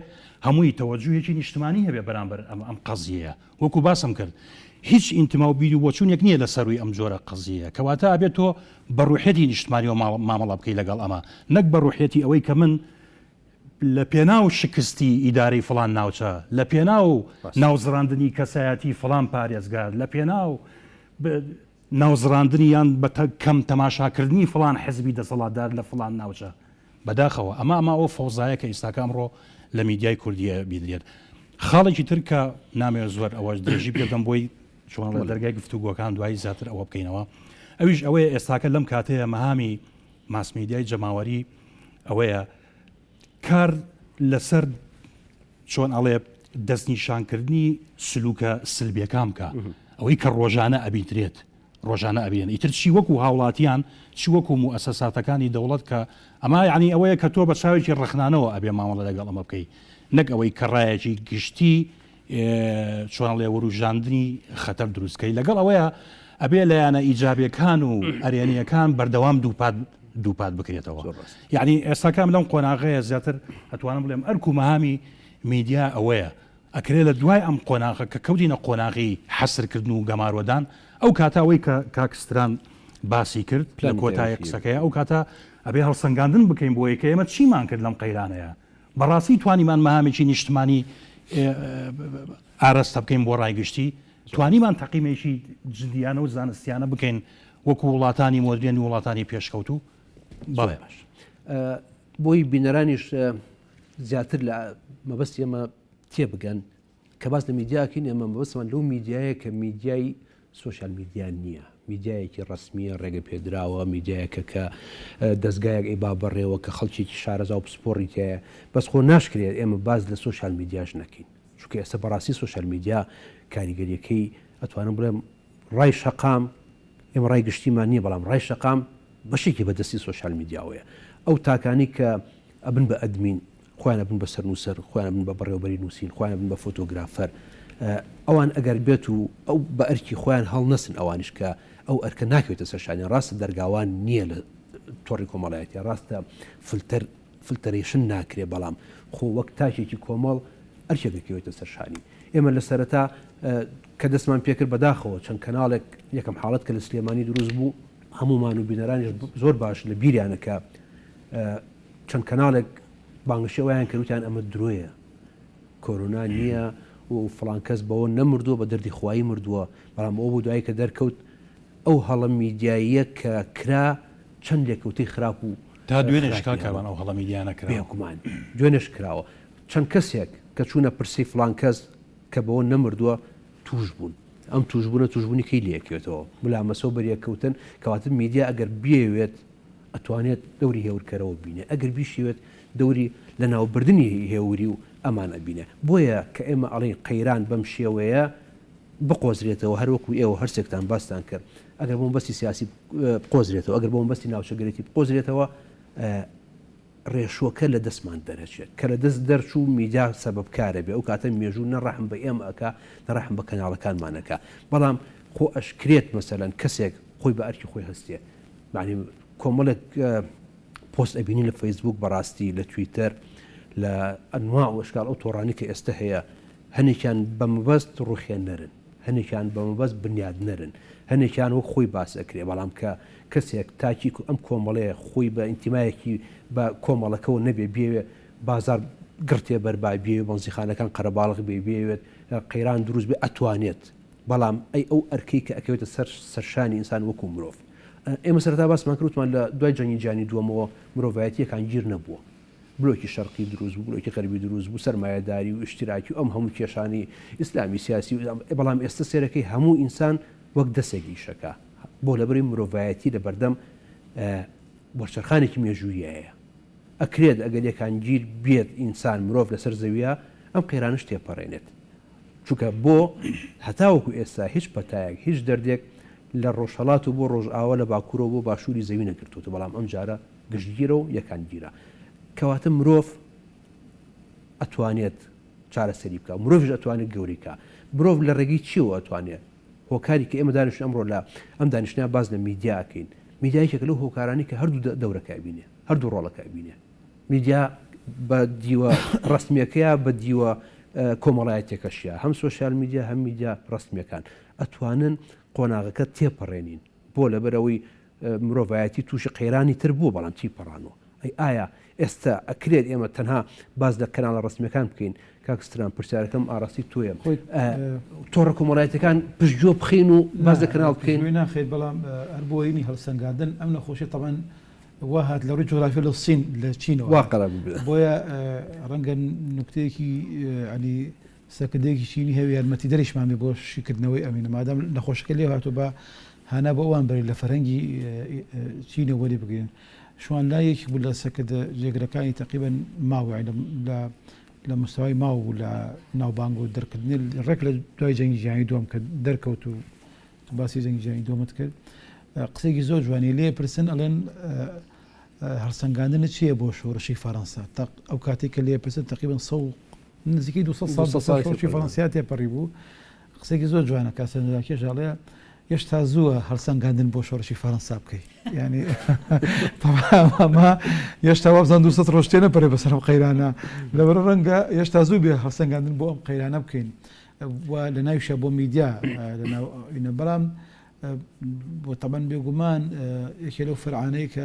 Speaker 4: هەمووی تەوەجوهێکی نیشتمانی هەبێ بەرامبەر ئەم ئەم قەزیەیە وەکو باسم کرد هیچ ئینتما و بیر و بۆچوونێک نییە لە سەروی ئەم جۆرە قەزیەیە کەواتە ئەبێت تۆ بە ڕوحیەتی نیشتمانیەوە مامەڵە بکەی لەگەڵ ئەمە نەک بە ڕوحیەتی ئەوەی کە من لە پێناو شکستی ئیدارەی فڵان ناوچە، لە پێناو ناوزڕاندنی کەسایەتی فڵان پارێزگار، لە پێناو ناوزڕاندنی یان بە کەم تەماشاکردنی فڵان حزبی دەسەڵاتدار لە فڵان ناوچە. بەداخەوە ئەمە ئەمە ئەو فەوزایە کە ئیستاکە ئەمڕۆ لە میدیای کوردییە بینرێت. خاڵێکی تر کە نامەوێت زۆر ئەوەش درێژی پێ بدەم بۆی چۆن لە دەرگای گفتوگۆکان دوایی زیاتر ئەوە بکەینەوە ئەویش ئەوەیە ئێستاکە لەم کاتەیە مەهامی ماس میدیای جەماوەری ئەوەیە کار لەسەر چۆن ئەڵێ. دەستنیشانکردنی سلوکە سلبیەکان بکا، ئەوەی کە ڕۆژانە ئەبیندرێت، ڕۆژانە ئەبینن، ئیتر چی وەکو هاوڵاتیان، چ وەکو موئەسەساتەکانی دەوڵەت کە ئەمە یەعنی ئەوەیە کە تۆ بە چاوێکی ڕەخنانەوە ئەبێ مامەڵە لەگەڵ ئەمە بکەی، نەک ئەوەی کە ڕایەکی گشتی چۆن ئەڵێ وروژاندنی خەتەر دروست کەی، لەگەڵ ئەوەیا ئەبێ لایەنە ئیجابیەکان و ئەرێنیەکان بەردەوام دووپات دووپات بکرێتەوە. یەعنی ئێستاکە ئەم لەم قۆناغەیە زیاتر ئەتوانم بڵێم ئەرک و مەهامی میدیا ئەوەیە ئەکرێ لە دوای ئەم قۆناغە کە کەوتینە قۆناغی حەسرکردن و گەمارۆدان ئەو کاتە ئەوەی کە کاک ستران باسی کرد لە کۆتایی قسەکەی ئەو کاتە ئەبێ هەڵسەنگاندن بکەین بۆ ئەوەی کە ئێمە چیمان کرد لەم قەیرانەیە بەڕاستی توانیمان مەهامێکی نیشتمانی ئاراستە بکەین بۆ ڕای گشتی توانیمان تەقیمێکی جدیانە و زانستیانە بکەین وەکو وڵاتانی مۆدرێن و وڵاتانی پێشکەوتوو بەڵێ
Speaker 1: باش بۆی بینەرانیش زیاتر لە مەبەستی ئێمە تێبگەن کە باس لە میدیاکەین ئێمە مەبەستمان لەو میدیایە کە میدیای سۆشیال میدیا نییە میدیایەکی ڕەسمیە ڕێگە پێدراوە میدیایەکە کە دەستگایەک ئەی با بەڕێوە کە خەڵکێکی شارەزا و پسپۆڕی تایە بەس خۆ ناشکرێت ئێمە باس لە سۆشیال میدیاش نەکەین چونکە ئێستا بەڕاستی سۆشیال میدیا کاریگەریەکەی ئەتوانم بڵێم ڕای شەقام ئێمە ڕای گشتیمان نییە بەڵام ڕای شەقام بەشێکی بەدەستی سۆشیال میدیاوەیە ئەو تاکانی کە ئەبن بە ئەدمین، خۆیان ئەبن بە سەرنووسەر، خۆیان ئەبن بە بەڕێوەبەری نووسین، خۆیان ئەبن بە فۆتۆگرافەر. ئەوان ئەگەر بێت و ئەو بە ئەرکی خۆیان هەڵنەسن ئەوانیش کە ئەو ئەرکە ناکەوێتە سەر شانیان، ڕاستە دەرگاوان نییە لە تۆڕی کۆمەڵایەتی، ڕاستە فلتەر filtration ناکرێ بەڵام خۆ وەک تاکێکی کۆمەڵ ئەرکێک دەکەوێتە سەر شانی. ئێمە لە سەرەتا کە دەستمان پێکرد بەداخەوە چەند کەناڵێک یەکەم حاڵەت کە لە سلێمانی دروست بوو هەموومان و بینەرانیش زۆر باش لە بیریانە کە چەند کەناڵێک بانگەشەی ئەوەیان کرد وتیان ئەمە درۆیە کۆرۆنا نییە و فڵان کەس بەوە نەمردووە بە دەردی خوایی مردووە بەڵام ئەو بۆ دوایی کە دەرکەوت ئەو هەڵە میدیاییە کە کرا چەند لێکەوتەی خراپ و
Speaker 4: تا دوێنێش کاک کاروان ئەو هەڵە میدیانە کراوە
Speaker 1: بێگومان دوێنێش کراوە چەند کەسێک کە چوونە پرسەی فڵان کەس کە بەوە نەمردووە توش بوون ئەم توشبوونە توشبوونی کەی لێکەوێتەوە ملامەسە و بەریەککەوتن کەواتە میدیا ئەگەر بیەوێت ئەتوانێت دەوری هێورکەرەوە ببینێ ئەگەر بیشیەوێت دەوری لەناوبردنی هێوری و ئەمان ئەبینێ بۆیە کە ئێمە ئەڵێین قەیران بەم شێوەیە بقۆزرێتەوە هەر وەکو ئێوە هەرسێکتان باستان کرد ئەگەر بۆ مەبەستی سیاسی بقۆزرێتەوە ئەگەر بۆ مەبەستی ناوچەگەرێتی بقۆزرێتەوە ڕێشوەکە لە دەستمان دەرەچێت کە لە دەست دەرچوو میدیا سەبەبکارە بێ ئەو کاتە مێژوو نە ڕەحم بە ئێمە ئەکا نە ڕەحم بە کەناڵەکانمان ئەکا بەڵام خۆ ئەشکرێت مەسەلەن کەسێک خۆی بە ئەرکی خۆی هەستێ یانی کۆمەڵێک پۆست ئەبینی لە فەیسبوک بەڕاستی لە تویتەر لە ئەنواع و ئەشکال ئەو تۆڕانی کە ئێستا هەیە هەنێکیان بە مەبەست ڕوخێنەرن هەنێکیان بە مەبەست بنیادنەرن هەنێکیان وەک خۆی باس ئەکرێ بەڵام کە کەسێک تاکی ئەم کۆمەڵەیە خۆی بە ئینتیمایەکی بە کۆمەڵەکەەوە نەبێ بێوێ بازار گڕتێ بەربا بێ بەنزیخانەکان قەرەباڵغ بێ بێوێت قەیران دروست بێ ئەتوانێت بەڵام ئەی ئەو ئەرکەی کە ئەکەوێتە سەر سەرشانی ئینسان وەکو مرۆڤ ئێمە سەرەتا باسمان کرد وتمان لە دوای جەنگی جیهانی دووەمەوە مرۆڤایەتی یەکانگیر نەبووە بلۆکی شەرقی دروست بوو بلۆکی غەربی دروست بوو سەرمایەداری و ئیشتراکی و ئەم هەموو کێشانی ئیسلامی سیاسی و بەڵام ئێستا سێرەکەی هەموو ئینسان وەک دەسێک ئیشەکە بۆ لەبەری مرۆڤایەتی لە بەردەم وەرچەرخانێکی مێژوویەیە ئەکرێت ئەگەر یەکانگیر بێت ئینسان مرۆڤ لەسەر زەویە ئەم قەیرانش تێپەڕێنێت چونکە بۆ هەتاوەکو ئێستا هیچ پەتایەک هیچ دەردێک لە ڕۆژهەڵات و بۆ ڕۆژئاوا لە باکوورەوە بۆ باشووری زەوی نەگرتووەتەوە، بەڵام ئەمجارە گشتگیرە و یەکانگیرە. کەواتە مرۆڤ ئەتوانێت چارەسەری بکا، مرۆڤیش ئەتوانێت گەورەی کا. مرۆڤ لە ڕێگەی چییەوە ئەتوانێت؟ هۆکاری کە ئێمە دانیشتین ئەمڕۆ لە ئەم دانیشتنە باس لە میدیا ئەکەین، میدیا یەکێکە لەو هۆکارانەی کە هەردوو دەورەکە ئەبینێ، هەردوو ڕۆڵەکە ئەبینێ. میدیا بە دیوە ڕەسمییەکەیا بە دیوە کۆمەڵایەتیەکەشیا، هەم سۆشیال میدیا هەم میدیا ڕەسمییەکان ئەتوانن قۆناغەکە تێپەڕێنین بۆ لەبەرئەوەی مرۆڤایەتی تووشی قەیرانی تر بووە بەڵام تیپەڕانوە ئەی ئایا ئێستا ئەکرێت ئێمە تەنها باس لە کەناڵە ڕەسمیەکان بکەین کاک ستران پرسیارەکەم ئاڕاستی تۆیە تۆڕە کۆمەڵایەتەکان پشتگوێ بخەین و باس لە کەناڵ بکەین
Speaker 2: ناخێت بەڵام هەر بۆ هینی هەڵسەنگاندن ئەم نەخۆشی تەبعەن وا هات لە ڕووی جوگرافی لە سین لە چینەوە
Speaker 1: وا قەرار بوو
Speaker 2: بۆیە ڕەنگە نوکتەیەکی ینی سەرکردەیەکی چینی هەوێ یارمەتیدەریشمان بێ بۆ شیکردنەوەی ئەمینە مادام نەخۆشەکە لێ هاتوو بە هانا بۆ ئەوان بەرین لە فەرهەنگی چینەوە وەری بگرن شوان لا یەکی بوو لە سەرکردە جێگرەکانی تەقریبەن ماوە لە لە مستەوای ماو بوو لە ناوبانگ و دەرکردنی ڕێک لە دوای جەنگی جیهانی دووەم کە دەرکەوت و باسی جەنگی جیهانی دووەمت کرد قسەیەکی زۆر جوانی لێ پرسن ئەڵێن هەڵسەنگاندنت چییە بۆ شۆڕشی فەرەنسا ئەو کاتێک کە لێ پرسن تقریبا سە نزیکەی 200 ساڵ ساڵ شۆڕشی فەرەنسیا تێپەڕی بوو قسەیەکی زۆر جوانە کە سەرنجڕاکێش ئەڵێ هێشتا زووە هەڵسەنگاندن بۆ شۆڕشی فەرەنسا بکەی یعنی ئەمە هێشتا وابزان 200 ڕۆژ تێنەپەرێ بەسەر ئەم قەیرانە لەبەر ڕەنگە هێشتا زوو بێ هەڵسەنگاندن بۆ ئەم قەیرانە بکەین و لە ناویشە بۆ میدیا لە ناو ئینە بەڵام بۆ تەبەن بێگومان یەکێ لەو فەرعانەی کە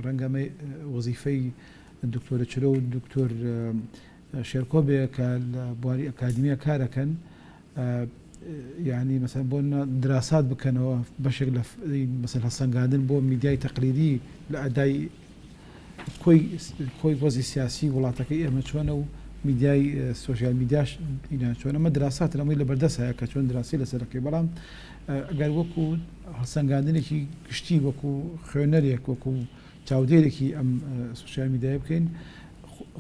Speaker 2: ڕەنگە وەزیفەی دکتۆرە چرۆ و دکتۆر شێرکۆ بێ کە لە بواری ئەکادیمیا کارەکەن یعنی مەسەن بۆ دراسات بکەنەوە بەشێک لە مەسەن هەڵسەنگاندن بۆ میدیای تەقلیدی لە ئەدای کۆی کۆی وەزی سیاسی وڵاتەکەی ئێمە چۆنە و میدیای سۆشیال میدیاش ئینا چۆنە ئەمە دراسات ئەمەی لە بەردەست هەیە کە چۆن دراسی لەسەرەکەی بەڵام ئەگەر وەکو هەڵسەنگاندنێکی گشتی وەکو خوێنەرێک وەکو چاودێرێکی ئەم سۆشیال میدیای بکەین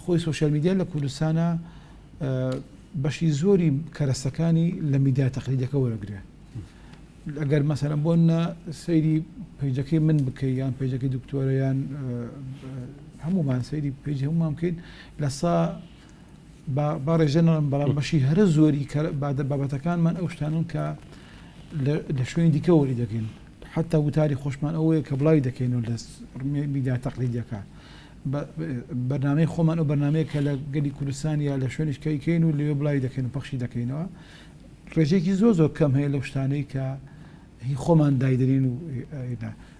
Speaker 2: خۆی سۆشیال میدیا لە کوردستانە بەشی زۆری کەرەسەکانی لە میدیا تەقلیدەکە وەرەگرێ ئەگەر مەسەلەن بۆ نە سەیری پەیجەکەی من بکەی یان پەیجەکەی دکتۆرە یان هەمومان سەیری پەیجی هەمومان بکەین لە سا با ڕێژە نەڵم بەڵام بەشی هەرە زۆری بابەتەکانمان ئەو شتانن کە لە شوێنی دیکە وەری دەگەین حتا وتاری خۆشمان ئەوەیە کە بڵاوی دەکەین و لە میدیا تەقلیدیەکە بەرنامەی خۆمان ئەو بەرنامەیە کە لە گەلی کوردستان یا لە شوێنیش کەیکەین و لەوێ بڵاوی دەکەین و پەخشی دەکەینەوە ڕێژەیەکی زۆر زۆر کەم هەیە لەو شتانەی کە هی خۆمان دایدەنێن و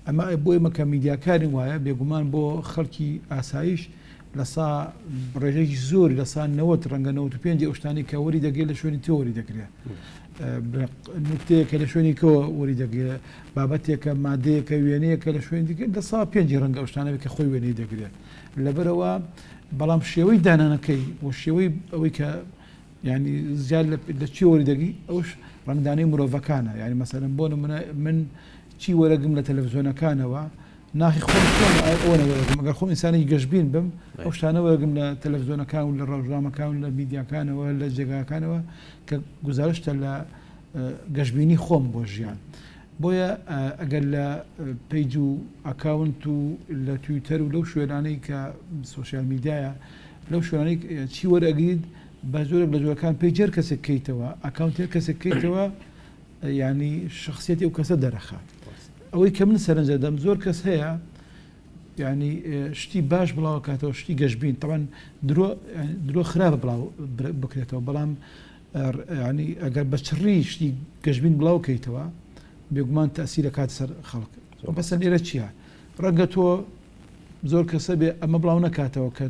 Speaker 2: ئەمە بۆ ئێمە کە میدیاکارین وایە بێگومان بۆ خەڵکی ئاسایش لە سا ڕێژەیەکی زۆر لە سا 90 ڕەنگە 95 ئەو شتانەی کە وەری دەگرێت لە شوێنی تۆ وەری دەگرێت نوکتەیەکە لە شوێنی کەوە وەری دەگرێت بابەتێکە مادەیەکە وێنەیەکە لە شوێن دیکە لە سا پێنجی ڕەنگە ئەو شتانە کە خۆی وێنەی دەگرێت لەبەرەوە بەڵام شێوەی دانانەکەی و شێوەی ئەوەی کە یانی زیاد لە چی وەری دەگری ئەوش ڕەنگدانەی مرۆڤەکانە یانی مەسەلەن بۆ نمونە من چی وەرەگم لە تەلەفزیۆنەکانەوە ناخی خۆم چۆن ئەوە وەرەگم ئەگەر خۆم ئینسانێکی گەشبین بم ئەو شتانە وەرەگم لە تەلەفزیۆنەکان و لە ڕۆژنامەکان و لە میدیاکانەوە لە جێگاکانەوە کە گوزارشتە لە گەشبینی خۆم بۆ ژیان بۆیە ئەگەر لە پەیج و ئەکاونت و لە تویتەر و لەو شوێنانەی کە سۆشیال میدیایە لەو شوێنانەی چی وەرەگریت بە جۆرێک لە جۆرەکان پەیجی هەر کەسێک کەیتەوە ئەکاونتی هەر کەسێک کەیتەوە یعنی شخصیەتی ئەو کەسە دەرەخات ئەوەی کە من سەرنج دەدەم زۆر کەس هەیە یعنی شتی باش بڵاوکاتەوە شتی گەشتبین تەوان درۆ درۆ خراپە بڵاو بکرێتەوە بەڵام ینی ئەگەر بە چڕی شتی گەشتبین بڵاو کەیتەوە بێگومان تەسیرە کات سەر خەڵک بەسەر لێرە چییە ڕەنگە تۆ زۆر کەسە بێ ئەمە بڵاو نەکاتەوە کە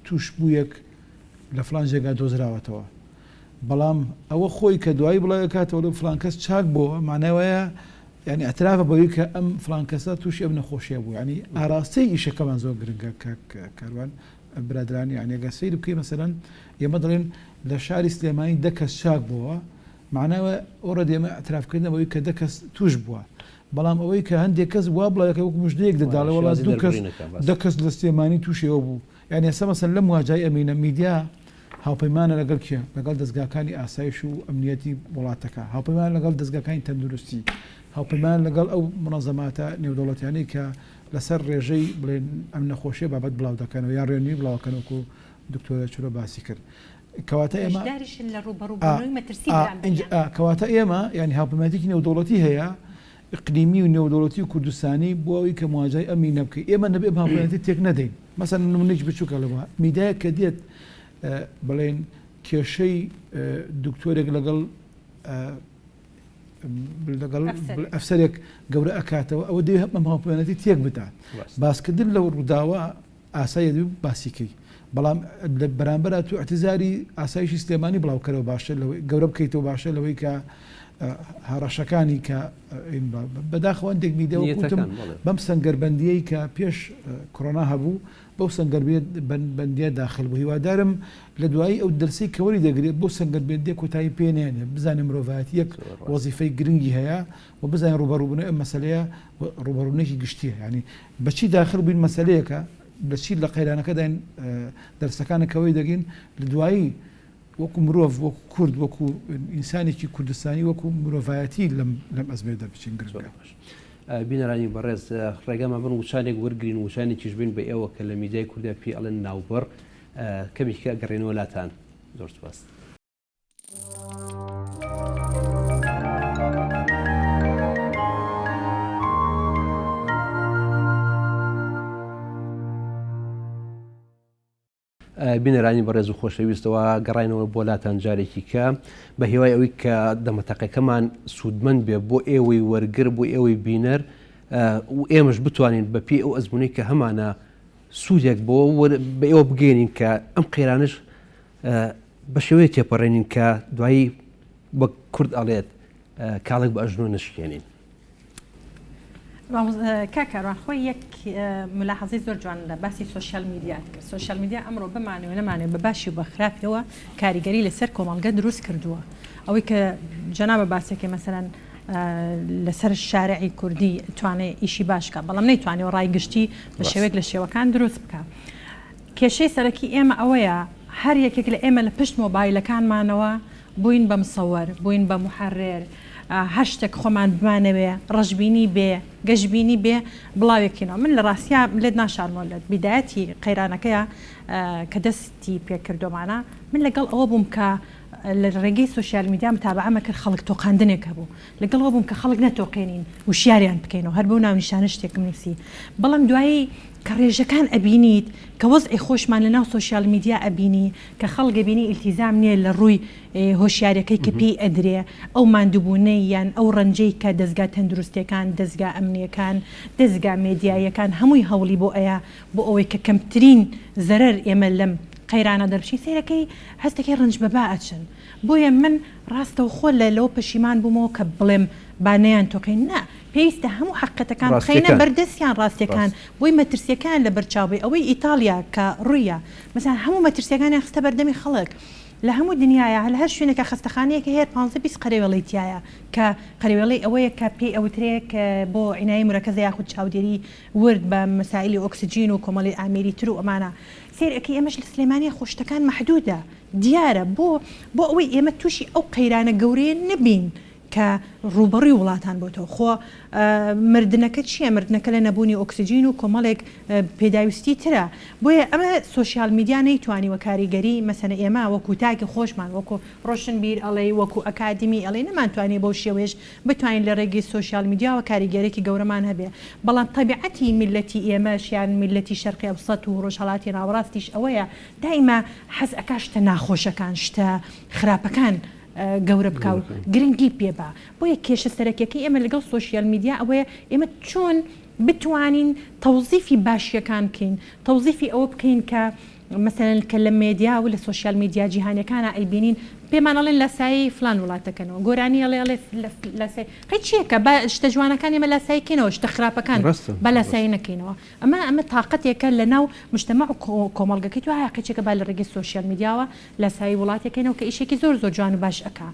Speaker 2: تووشبوویەک لە فلان جێگا دۆزراوەتەوە بەڵام ئەوە خۆی کە دوایی بڵاوێکاتەوە لە فلان کەس چاک بۆ معنای وایە یعنی اعترافە بەوەی کە ئەم فلان کەسە تووشی ئەم نەخۆشیە بوو یعنی ئاراستەی ئیشەکەمان زۆر گرنگە کاک کاروان برادران یعنی ئەگەر سەیر بکەی مەسەلەن ئێمە دەڵێن لە شاری سلێمانی دە کەس چاک بووە معنای وایە ئۆڕەدی ئێمە اعترافکردنە بەوەی کە دە کەس تووش بووە بەڵام ئەوەی کە هەندێک کەس وا بڵاوێکە وەک مژدەیەک دەداڵێ وەڵا دوو کەس دە کەس لە سلێمانی تووشی ئەوە بوو یانی ئێستا مەسەلەن لەم واجای ئەمینە میدیا هاوپەیمانە لەگەڵ کێ؟ لەگەڵ دەزگاکانی ئاسایش و ئەمنیەتی وڵاتەکە، هاوپەیمانە لەگەڵ دەزگاکانی تەندروستی، هاوپەیمانە لەگەڵ ئەو مونەزەماتە نێودەوڵەتیانەی کە لەسەر ڕێژەی بڵێن ئەم نەخۆشیە بابەت بڵاو دەکەنەوە یان ڕێنوی بڵاوەکەن وەکو دکتۆرە چرۆ باسی کرد. کەواتە ئێمە
Speaker 3: بەشداریشن لە ڕووبەڕووبوونەوەی مەترسی بەرامبەریان.
Speaker 2: کەواتە ئێمە یانی هاوپەیمانێتیەکی نێودەوڵەتی هەیە ئیقلیمی و نێودەوڵەتی و کوردستانی بۆ ئەوەی کە مواجای ئەم مینە بکەین ئێمە نەبێ ئەم هاوپەیمانێتیە تێک نەدەین مەسەلەن نمونەیەکی بچووکە لەوە میدایەک کە دێت بڵێن کێشەی دکتۆرێک لەگەڵ لەگەڵ ئەفسەرێک گەورە ئەکاتەوە ئەوە دەوێ ئەم هاوپەیمانێتی تێک بدا باسکردن لەو ڕووداوە ئاساییە دەبێ باسی کەی بەڵام لە بەرامبەرا تۆ ئیعتیزاری ئاسایشی سلێمانی بڵاو کەرەوە باشتر لەوەی گەورە بکەیتەوە باشتر لەوەی کە هەڕەشەکانی کە بەداخەوە هەندێک میدیا وەک وتم بەم سەنگەربەندیەی کە پێش کۆرۆنا هەبوو بەو سەنگەربەندیە داخل بوو هیوادارم لە دوایی ئەو دەرسەی کە وەری دەگرێت بۆ سەنگەربەندیە کۆتایی پێ نێنێ بزانێ مرۆڤایەتی یەک وەزیفەی گرنگی هەیە و بزانێ ڕووبەڕووبوونەوەی ئەم مەسەلەیە ڕووبەڕوونێکی گشتیە یانی بەچی داخل بووین مەسەلەیەکە. لە چی لە قەیرانەکەداین دەرسەکانە کەوەی دەگەین لە دوایی وەکو مرۆڤ وەکو کورد وەکو ئینسانێکی کوردستانی وەکو مرۆڤایەتی لەم لەم ئەزمەیە دەربچین گرنگە.
Speaker 1: بینەرانی بەڕێز ڕێگەمان بن وچانێک وەرگرین وچانێکیش بین بە ئێوە کە لە میدیای کوردیا پێی ئەڵێن ناوبڕ کەمێکی ئەگەڕێنەوە لاتان زۆر سوپاس. بینەرانی بەڕێز و خۆشەویستەوە گەڕاینەوە بۆ لاتان جارێکی کە بە هیوای ئەوەی کە دەمەتەقەکەمان سوودمەند بێ بۆ ئێوەی وەرگر بۆ ئێوەی بینەر و ئێمەش بتوانین بە پێی ئەو ئەزمونەی کە هەمانە سوودێک بۆ بە ئێوە بگەێنین کە ئەم قەیرانش بە شێوەیە تێپەڕێنین کە دوایی وەک کورد ئەڵێت کاڵێک بە ئەژنۆ نەشکێنین.
Speaker 3: کاک کاروان خۆی یەک ملاحەزەی زۆر جوان لە باسی سۆشیال میدیات کرد سۆشیال میدیا ئەمڕۆ بمانەوێ نەمانەوێ بە باشی و بە خراپیەوە کاریگەری لەسەر کۆمەڵگە دروست کردووە ئەوەی کە جەنابە باسێکی مەسەلەن لەسەر شارعی کوردی توانێ ئیشی باش بکە بەڵام نەیتوانێ ڕای گشتی بە شێوەیەک لە شێوەکان دروست بکە کێشەی سەرەکی ئێمە ئەوەیە هەر یەکێک لە ئێمە لە پشت مۆبایلەکانمانەوە بووین بە مسەوەر، بووین بە موحەرێر، هەر شتێک خۆمان بمانەوێ ڕەشبینی بێ، گەشبینی بێ بڵاوی کەینەوە. من لە ڕاستیا لێت ناشارمەوە لە بیدایەتی قەیرانەکەیا کە دەستی پێ کردۆمانە من لەگەڵ ئەوە بووم کە لە ڕێگەی سۆشیال میدیا متابەعەمە کرد خەڵک تۆقاندنێک هەبوو لەگەڵ ئەوە بووم کە خەڵک نەتۆقێنین وشیاریان بکەینەوە هەر بەو ناونیشانە شتێکم نووسی بەڵام دوایی کە ڕێژەکان ئەبینیت کە وەزعی خۆشمان لە ناو سۆشیال میدیا ئەبینی کە خەڵک ئەبینی ئیلتیزام نیە لە ڕووی هۆشیاریەکەی کە پێی ئەدرێ ئەو ماندوبوونەی یان ئەو ڕەنجەی کە دەزگا تەندروستیەکان دەزگا ئەمنیەکان دەزگا مێدیاییەکان هەمووی هەوڵی بۆ ئەیا بۆ ئەوەی کە کەمترین زەرەر ئێمە لەم قەیرانە دەربچین سەیرەکەی هەستەکەی ڕەنج بەبا ئەچن بۆیە من ڕاستەوخۆ لە لەوە پەشیمان بوومەوە کە بڵێم با نەیانتۆقێین نا پێویستە هەموو حەقیقەتەکان بخەینە
Speaker 1: ڕاستیەکان
Speaker 3: بەردەستیان ڕاستیەکان
Speaker 1: ڕاست.
Speaker 3: بۆی مەترسیەکان لەبەر چاو بێ ئەوەی ئیتاڵیا کە ڕووییا مەسەلەن هەموو مەترسیەکانیان خستە بەردەمی خەڵک لە هەموو دنیایا لە هەر شوێنێکا خەستەخانەیەک هەیە پانزە 20 قەرەوێڵەی تیایە کە قەرەوێڵەی ئەوەیە کە پێی ئەوترێ کە بۆ عینایەی مورەکەزە یاخود چاودێری ورد بە مەسائیلی ئۆکسجین و کۆمەڵی ئامێری تر و ئەمانە سەیر ئەکەی ئێمەش لە سلێمانیا خۆ شتەکان مەحدودە دیارە بۆ بۆ ئەوەی ئێمە تووشی ئەو قەیرانە گەورەیە نەبین کە ڕووبەڕووی وڵاتان بۆتەوە خۆ مردنەکە چییە؟ مردنەکە لە نەبوونی ئۆکسجین و کۆمەڵێک پێداویستی ترە بۆیە ئەمە سۆشیال میدیا نەیتوانیوە کاریگەری مەسەنە ئێمە وەکو تاکی خۆشمان وەکو ڕۆشنبیر ئەڵێی وەکو ئەکادیمی ئەڵێی نەمانتوانی بەو شێوەیەش بتوانین لە ڕێگەی سۆشیال میدیاوە کاریگەرێکی گەورەمان هەبێ بەڵام تەبیعەتی میللەتی ئێمەش یان میللەتی شەرقی ئەوسەت و ڕۆژهەڵاتی ناوەڕاستیش ئەوەیە دایمە حەز ئەکا شتە ناخۆشەکان شتە خراپەکان گەورە بکا و گرنگی پێ با بۆیە کێشە سەرەکیەکەی ئێمە لەگەڵ سۆشیال میدیا ئەوەیە ئێمە چۆن بتوانین تەوزیفی باشیەکان بکەین تەوزیفی ئەوە بکەین کە مەسەلەن کە لە مێدیا و لە سۆشیال میدیا جیهانیەکانا ئەیبینین پێمان ئەڵێن لاسایی فلان وڵات دەکەنەوە گۆرانی ئەڵێ ئەڵێ لاسایی قەی چیەکە با شتە جوانەکان ئێمە لاسایی کەینەوە شتە خراپەکان با لاسایی نەکەینەوە ئەمە ئەمە تاقەتێکە لە ناو مجتەمەع و کۆمەڵگەکەی تو هەیە قەی چیەکە با لە ڕێگەی سۆشیال میدیاوە لاسایی وڵاتێکەینەوە کە ئیشێکی زۆر زۆر جوان و باش ئەکا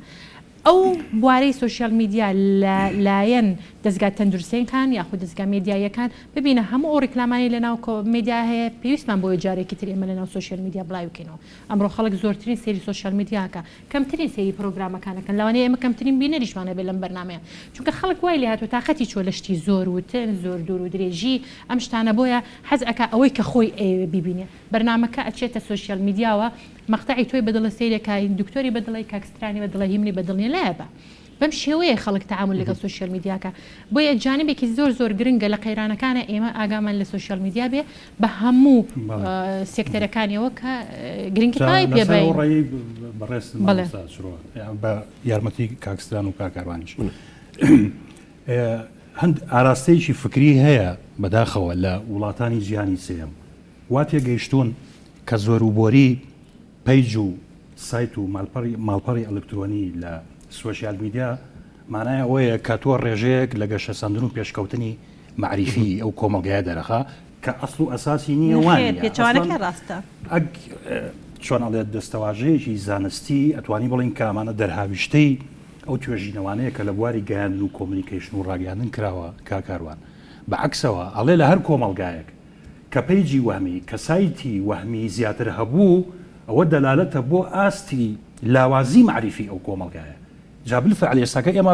Speaker 3: ئەو بوارەی سۆشیال میدیا لە لایەن دەزگا تەندروستیەکان یاخود دەزگا مێدیاییەکان ببینە هەموو ئەو ڕیکلامانەی لە ناو مێدیا هەیە پێویستمان بۆیە جارێکی تر ئێمە لە ناو سۆشیال میدیا بڵاوی بکەینەوە ئەمڕۆ خەڵک زۆرترین سەیری سۆشیال میدیا ئەکا کەمترین سەیری پرۆگرامەکان ئەکەن لەوانەیە ئێمە کەمترین بینەریشمان هەبێ لەم بەرنامەیە چونکە خەڵک وای لێهاتوە تاقەتی چوە لە شتی زۆر وتن زۆر دوور و درێژی ئەم شتانە بۆیە حەز ئەکا ئەوەی کە خۆی ئەیەوێ بیبینێ بەرنامەکە ئەچێتە سۆشیال میدیاوە مەقتەعی تۆی بەدڵە سەیرێ کا دکتۆری بەدڵە کاک سترانی بەدڵە هی منی بەدڵ نیە لایە بە بەم شێوەیە خەڵک تەعامول لەگەڵ سۆشیال میدیا کا بۆیە جانبێکی زۆر زۆر گرنگە لە قەیرانەکانە ئێمە ئاگامان لە سۆشیال میدیا بێ بە هەموو سێکتەرەکانیەوە کە گرنگی تەواوی پێ بەین.
Speaker 4: بەڕێز مامۆستا چرۆ بە یارمەتی کاک ستران و کاک کاروانیش هەند ئاراستەیەکی فکری هەیە بەداخەوە لە وڵاتانی جیهانی سێیەم وا تێگەیشتوون کە زۆروبۆری پەیج و سایت و مالپەڕی ماڵپەڕی ئەلکترۆنی لە سۆشیال میدیا مانای ئەوەیە کە تۆ ڕێژەیەک لە گەشەسەندن و پێشکەوتنی مەعریفی ئەو کۆمەڵگایە دەرەخا کە ئەسڵ و ئەساسی نییە وا
Speaker 3: نەخێر
Speaker 4: نییە
Speaker 3: پێچەوانەکەی
Speaker 4: ئەسڵەن
Speaker 3: ڕاستە.
Speaker 4: ئەگ چۆن ئەڵێت دەستەواژەیەکی زانستی ئەتوانی بڵێین کە ئەمانە دەرهاویشتەی ئەو توێژینەوانەیە کە لە بواری گەیاندن و کۆمۆنیکەیشن و ڕاگەیاندن کراوە کاک کاروان بە عەکسەوە ئەڵێ لە هەر کۆمەڵگایەک. کە page ی وەهمی، کە سایتی وەهمی زیاتر هەبوو، ئەوە دەلالەتە بۆ ئاستی لاوازی مەعریفی ئەو کۆمەڵگایە. جا بالفعل ئێستاکە ئێمە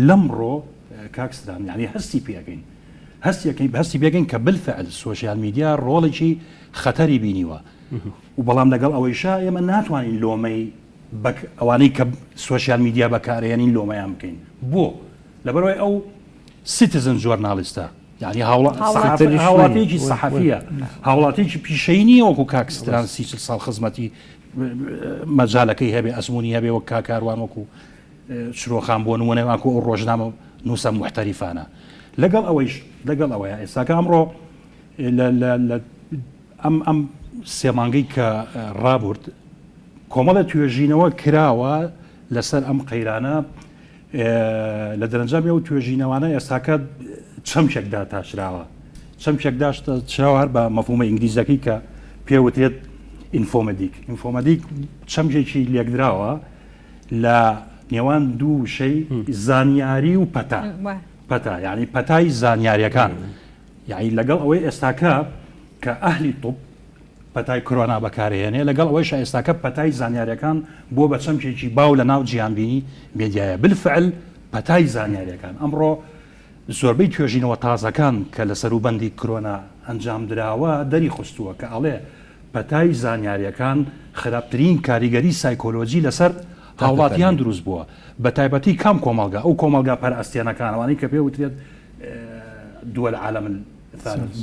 Speaker 4: لەمڕۆ کاک ستران یانی هەستی پێ ئەکەین، هەستی ئەکەین، هەستی پێ ئەکەین کە بالفعل سۆشیال میدیا ڕۆڵێکی خەتەری بینیوە و بەڵام لەگەڵ ئەوەیشا ئێمە ناتوانین لۆمەی بەک ئەوانەی کە سۆشیال میدیا بەکارئەیەنین لۆمەیان بکەین. بۆ؟ لەبەرئەوەی ئەو citizen journalist ە یانی هاوڵاتیەکی سەحەفیە، هاوڵاتیەکی پیشەیی نییە وەکو کاک ستران 30 ساڵ خزمەتی مەجالەکەی هەبێ ئەزمموی هەبێ وەک کاک کاروان وەکو چرۆخان بۆ نمونە وەکو ئەو ڕۆژنامە نووسە محتەریفانە لەگەڵ ئەوەیش لەگەڵ ئەوەیە ئێستاکە ئەمڕۆ لە ئەم ئەم سێمانگەی کە ڕابرد کۆمەڵە توێژینەوە کراوە لەسەر ئەم قەیرانە لە دەرەنجامی ئەو توێژینەوانە ئێستاکە چەمکێک داتاشراوە چەمکێک داشتراوە هەر بە مەفهومە ئینگلیزەکەی کە پێوترێت infodemic infodemic چەمکێکی لێکدراوە لە نێوان دوو وشەی زانیاری و پەتا پەتا یعنی پەتای زانیاریەکان یعنی لەگەڵ ئەوەی ئێستاکە کە ئەهلی طب پەتای کرۆنا بەکارئەهێنێ، لەگەڵ ئەوەیشا ئێستاکە پەتای زانیاریەکان بووە بە چەمکێکی باو لە ناو جیهانبینی مێدیایە. بالفعل پەتای زانیاریەکان ئەمڕۆ زۆربەی توێژینەوە تازەکان کە لە سەروبەندی کرۆنا ئەنجام دراوە دەری خستووە کە ئەڵێ پەتای زانیاریەکان خراپترین کاریگەری سایکۆلۆجی لەسەر هاوڵاتیان دروست بووە بە تایبەتی کام کۆمەڵگا ئەو کۆمەڵگا پەرئەستێنەکان ئەوانەی کە پێ وترێت دول عالم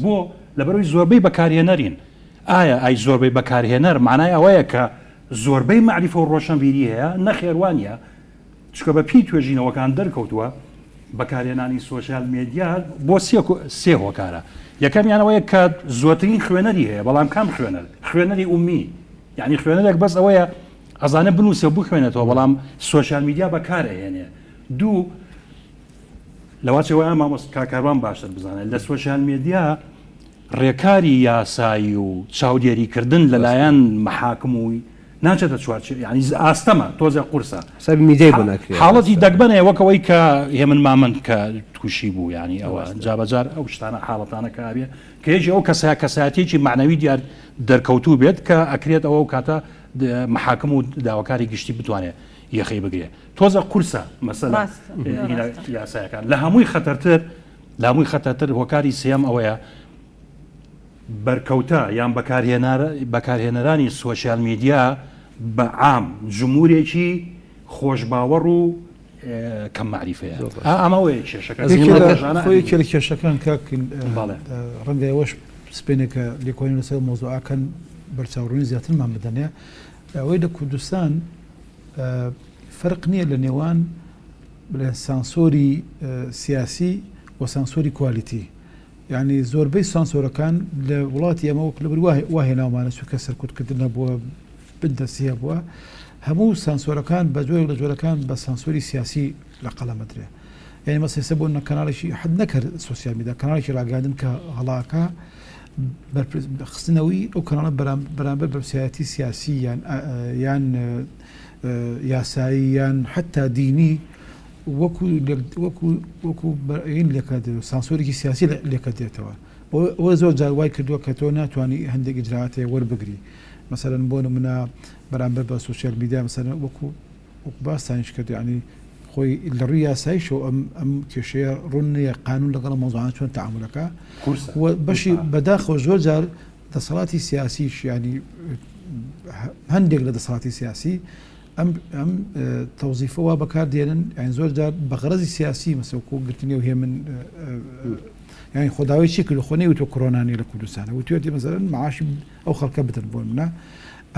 Speaker 4: بۆ؟ لەبەرئەوەی زۆربەی بەکارهێنەرین. ئایا ئای زۆربەی بەکارهێنەر مانای ئەوەیە کە زۆربەی مەعریفە و ڕۆشنبیری هەیە؟ نەخێر وا نییە. چونکە بە پێی توێژینەوەکان دەرکەوتووە بەکارهێنانی سۆشیال مێدیا بۆ سێ هۆکارە. یەکەمیان ئەوەیە کە زۆرترین خوێنەری هەیە، بەڵام کام خوێنەر؟ خوێنەری ئوممی. یانی خوێنەرێک بەس ئەوەیە ئەزانێ بنووسێ و بخوێنێتەوە، بەڵام سۆشیال میدیا بەکار ئەهێنێ. دوو، لەوەچێ وایە مامۆستا کاک کاروان باشتر بزانێت لە سۆشیال مێدیا ڕێکاری یاسایی و چاودێری کردن لەلایەن محاکم و ناچێتە چوارچێ یعنی ئاستەمە تۆزێ قورسە
Speaker 1: حسابی میدیای بۆ ناکرێت
Speaker 4: حاڵەتی دەگبەنەیە وەک ئەوەی کە هێمن مامەند کە تووشی بوو یعنی ئەوە جابەجار ئەو شتانە حاڵەتانە کە ئەبێ کە یەکی ئەو کەسە کەسایەتیەکی مەعنەوی دیار دەرکەوتوو بێت کە ئەکرێت ئەوە و کاتە محاکم و داواکاری گشتی بتوانێت یەخەی بگرێ تۆزە قورسە مەسەلە یاسایەکان لە هەمووی خەتەرتر لە هەمووی خەتەرتر هۆکاری سێم ئەوەیە بەرکەوتە یان بەکارهێنەرانی سۆشیال میدیا بە عام جمهورێکی خۆشباوەڕ و کەم مەعریفەیە ئەمەوەیە کێشەکە
Speaker 2: یەکێ لە کێشەکان کاک ڕەنگە ئێوەش سپێنێکە لێکۆڵینەوە لەسەر مەوزوعەکەن بەرچاوڕوونی زیاترمان بدەنێ ئەوەی لە کوردستان فەرق نییە لە نێوان بڵێن سانسۆری سیاسی و سانسۆری quality یعنی زۆربەی سانسۆرەکان لە وڵاتی ئەمە وەک لەبەر وا هێناومانە چونکە سەرکوتکردن هەبووە بندەستی هەبووە هەموو سانسۆرەکان بە جۆرێک لە جۆرەکان بە سانسۆری سیاسی لە قەڵەم ئەدرێ یعنی مەسەلەن ئێستا بۆ کەناڵێکی حەد نەکرد سۆسیال میدیا کەناڵێکی ڕاگەیاندن کە هەڵاکە خستنەوەی ئەو کەناڵە بەرامبەر بەرپرسیارەتی سیاسی یان یان یاسایی یان حتا دینی وەکو وەکو وەکو لێکە سانسۆرێکی سیاسی لێکە دێتەوە ئەوە زۆر جار وای کردووە کە تۆ ناتوانانی هەندێک ئیجراتێ وەربگری مەسەرەن بۆ نمونە بەرامبەر بە سوسیال میدیا مەسەرەن وەکو وەکو باستانیش کرد یانی خۆی لە ڕووی یاساییشەوە ئەم ئەم کێشەیە ڕوون نییە قانون لەگەڵ ئەم مەوزوعانە چۆن تەعامولەکا
Speaker 4: قورسە
Speaker 2: و بەشی بەداخەوە زۆر جار دەسەڵاتی سیاسیش یانی هەندێک لە دەسەڵاتی سیاسی ئەم ئەم تەوزیفە وا بەکار دێنن یان زۆر جار بە غەرەزی سیاسی مەسەوکو گرتنی و هێمن یانی خۆداوای چی کرد خۆ نەیوتوە کۆرۆنا نیە لە کوردستانە وتوێتی مەسەلەن معاشی ئەو خەڵکە بدەن بۆ منە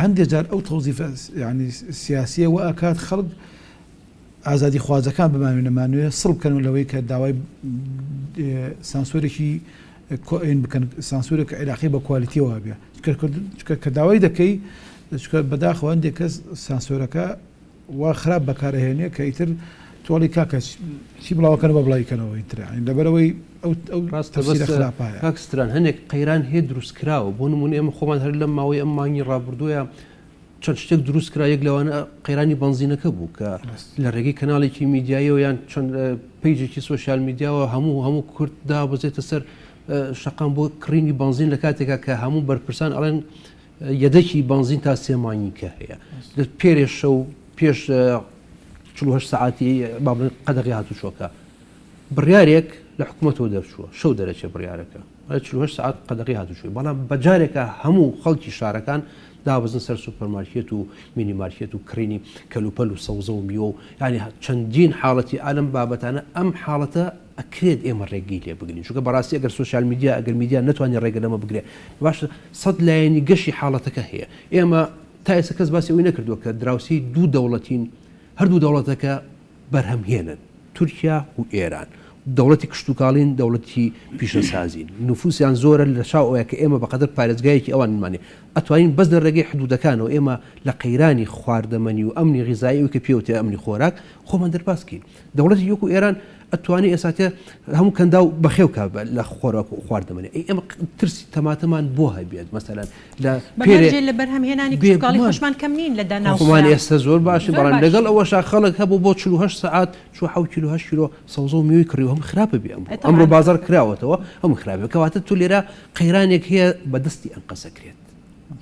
Speaker 2: هەندێ جار ئەو تەوزیفە یانی سیاسیە وا ئەکات خەڵک ئازادی خوازەکان بمانوێ نەمانوێ سڵ بکەنەوە لەوەی کە داوای سانسۆرێکی کۆئین بکەن سانسۆرێک عێراقی بە کوالیتیەوە بێ چکە کە داوای دەکەی چکە بەداخەوە هەندێک کەس سانسۆرەکە وا خراپ بەکارئەهێنێ کە ئیتر تۆڵی کاکە چی بڵاوەکەنەوە با بڵاوی کەنەوە ئیتر یانی لەبەرئەوەی ئەو ئەو
Speaker 1: ڕاستە
Speaker 2: تەفسیرە
Speaker 1: بەس
Speaker 2: خراپە هەیە.
Speaker 1: کاک ستران هەنێک قەیران هەیە دروست کراوە بۆ نمونە ئێمە خۆمان هەر لەم ماوەی ئەم مانگی ڕابردووە چەند شتێک دروست کرا یەک لەوانە قەیرانی بەنزینەکە بوو کە لە ڕێگەی کەناڵێکی میدیاییەوە یان چەند page ێکی سۆشیال میدیاوە هەموو هەموو کورد دابەزێتە سەر. شەقام بۆ کڕینی بەنزین لە کاتێکا کە هەموو بەرپرسان ئەڵێن یەدەکی بەنزین تا سێ مانگی کە هەیە لە پێرێ شەو پێش 48 سەعاتی با بڵێن قەدەغی هاتوچۆکە بڕیارێک لە حکوومەتەوە دەرچووە شەو دەرەچێ بڕیارەکە 48 سەعات قەدەغی هاتوچۆی بەڵام بە جارێکە هەموو خەڵکی شارەکان دابەزن سەر سوپەرمارکێت و مینی مارکێت و کڕینی کەلوپەل و سەوزە و میوە و یانی چەندین حاڵەتی ئالەم بابەتانە ئەم حاڵەتە ئەکرێت ئێمە ڕێگەی لێ بگرین چونکە بەڕاستی ئەگەر سۆشیال میدیا ئەگەر میدیا نەتوانێت ڕێگە لەمە بگرێت باشە سەد لایەنی گەشی حاڵەتەکە هەیە ئێمە تا ئێستا کەس باسی ئەوەی نەکردووە کە دراوسێی دوو دەوڵەتین هەردوو دەوڵەتەکە بەرهەمهێنن، تورکیا و ئێران دەوڵەتی کشتوکاڵین، دەوڵەتی پیشەسازین، نفوسیان زۆرە لە چاو ئەوەیا کە ئێمە بەقەدەر پارێزگایەکی ئەوانمان نیە، ئەتوانین بەس لە رێگەی حدودەکانەوە ئێمە لە قەیرانی خواردەمەنی و ئەمنی غیزایی ئەوی کە پێوترێ ئەمنی خۆراک خۆمان دەرباز کەین. دەوڵەتێکی وەکو ئێران ئەتوانێ ئێساتێ هەموو کەنداو بەخێو کا لە خۆراک و خواردەمەنی. ئەی ئێمە ترسی تەماتەمان بۆ هەبێت مەسەلەن لە
Speaker 3: بە مەرجێ لە بەرهەمهێنانی کشتوکاڵی خۆشمان کەم نین لە دانا و
Speaker 1: خۆمان ئێستا زۆر باشین بەڵام لەگەڵ ئەوەشا خەڵک هەبوو بۆ 48 سەعات چوو 7 کیلۆ 8 کیلۆ سەوزە و میوەی کڕی و هەموو خراپە بێ ئەمڕۆ ئەمڕۆ بازاڕ کراوەتەوە هەموو خراپە کەواتە تۆ لێرە قەیرانێک هەیە بە دەستی ئەنقەسە کرێت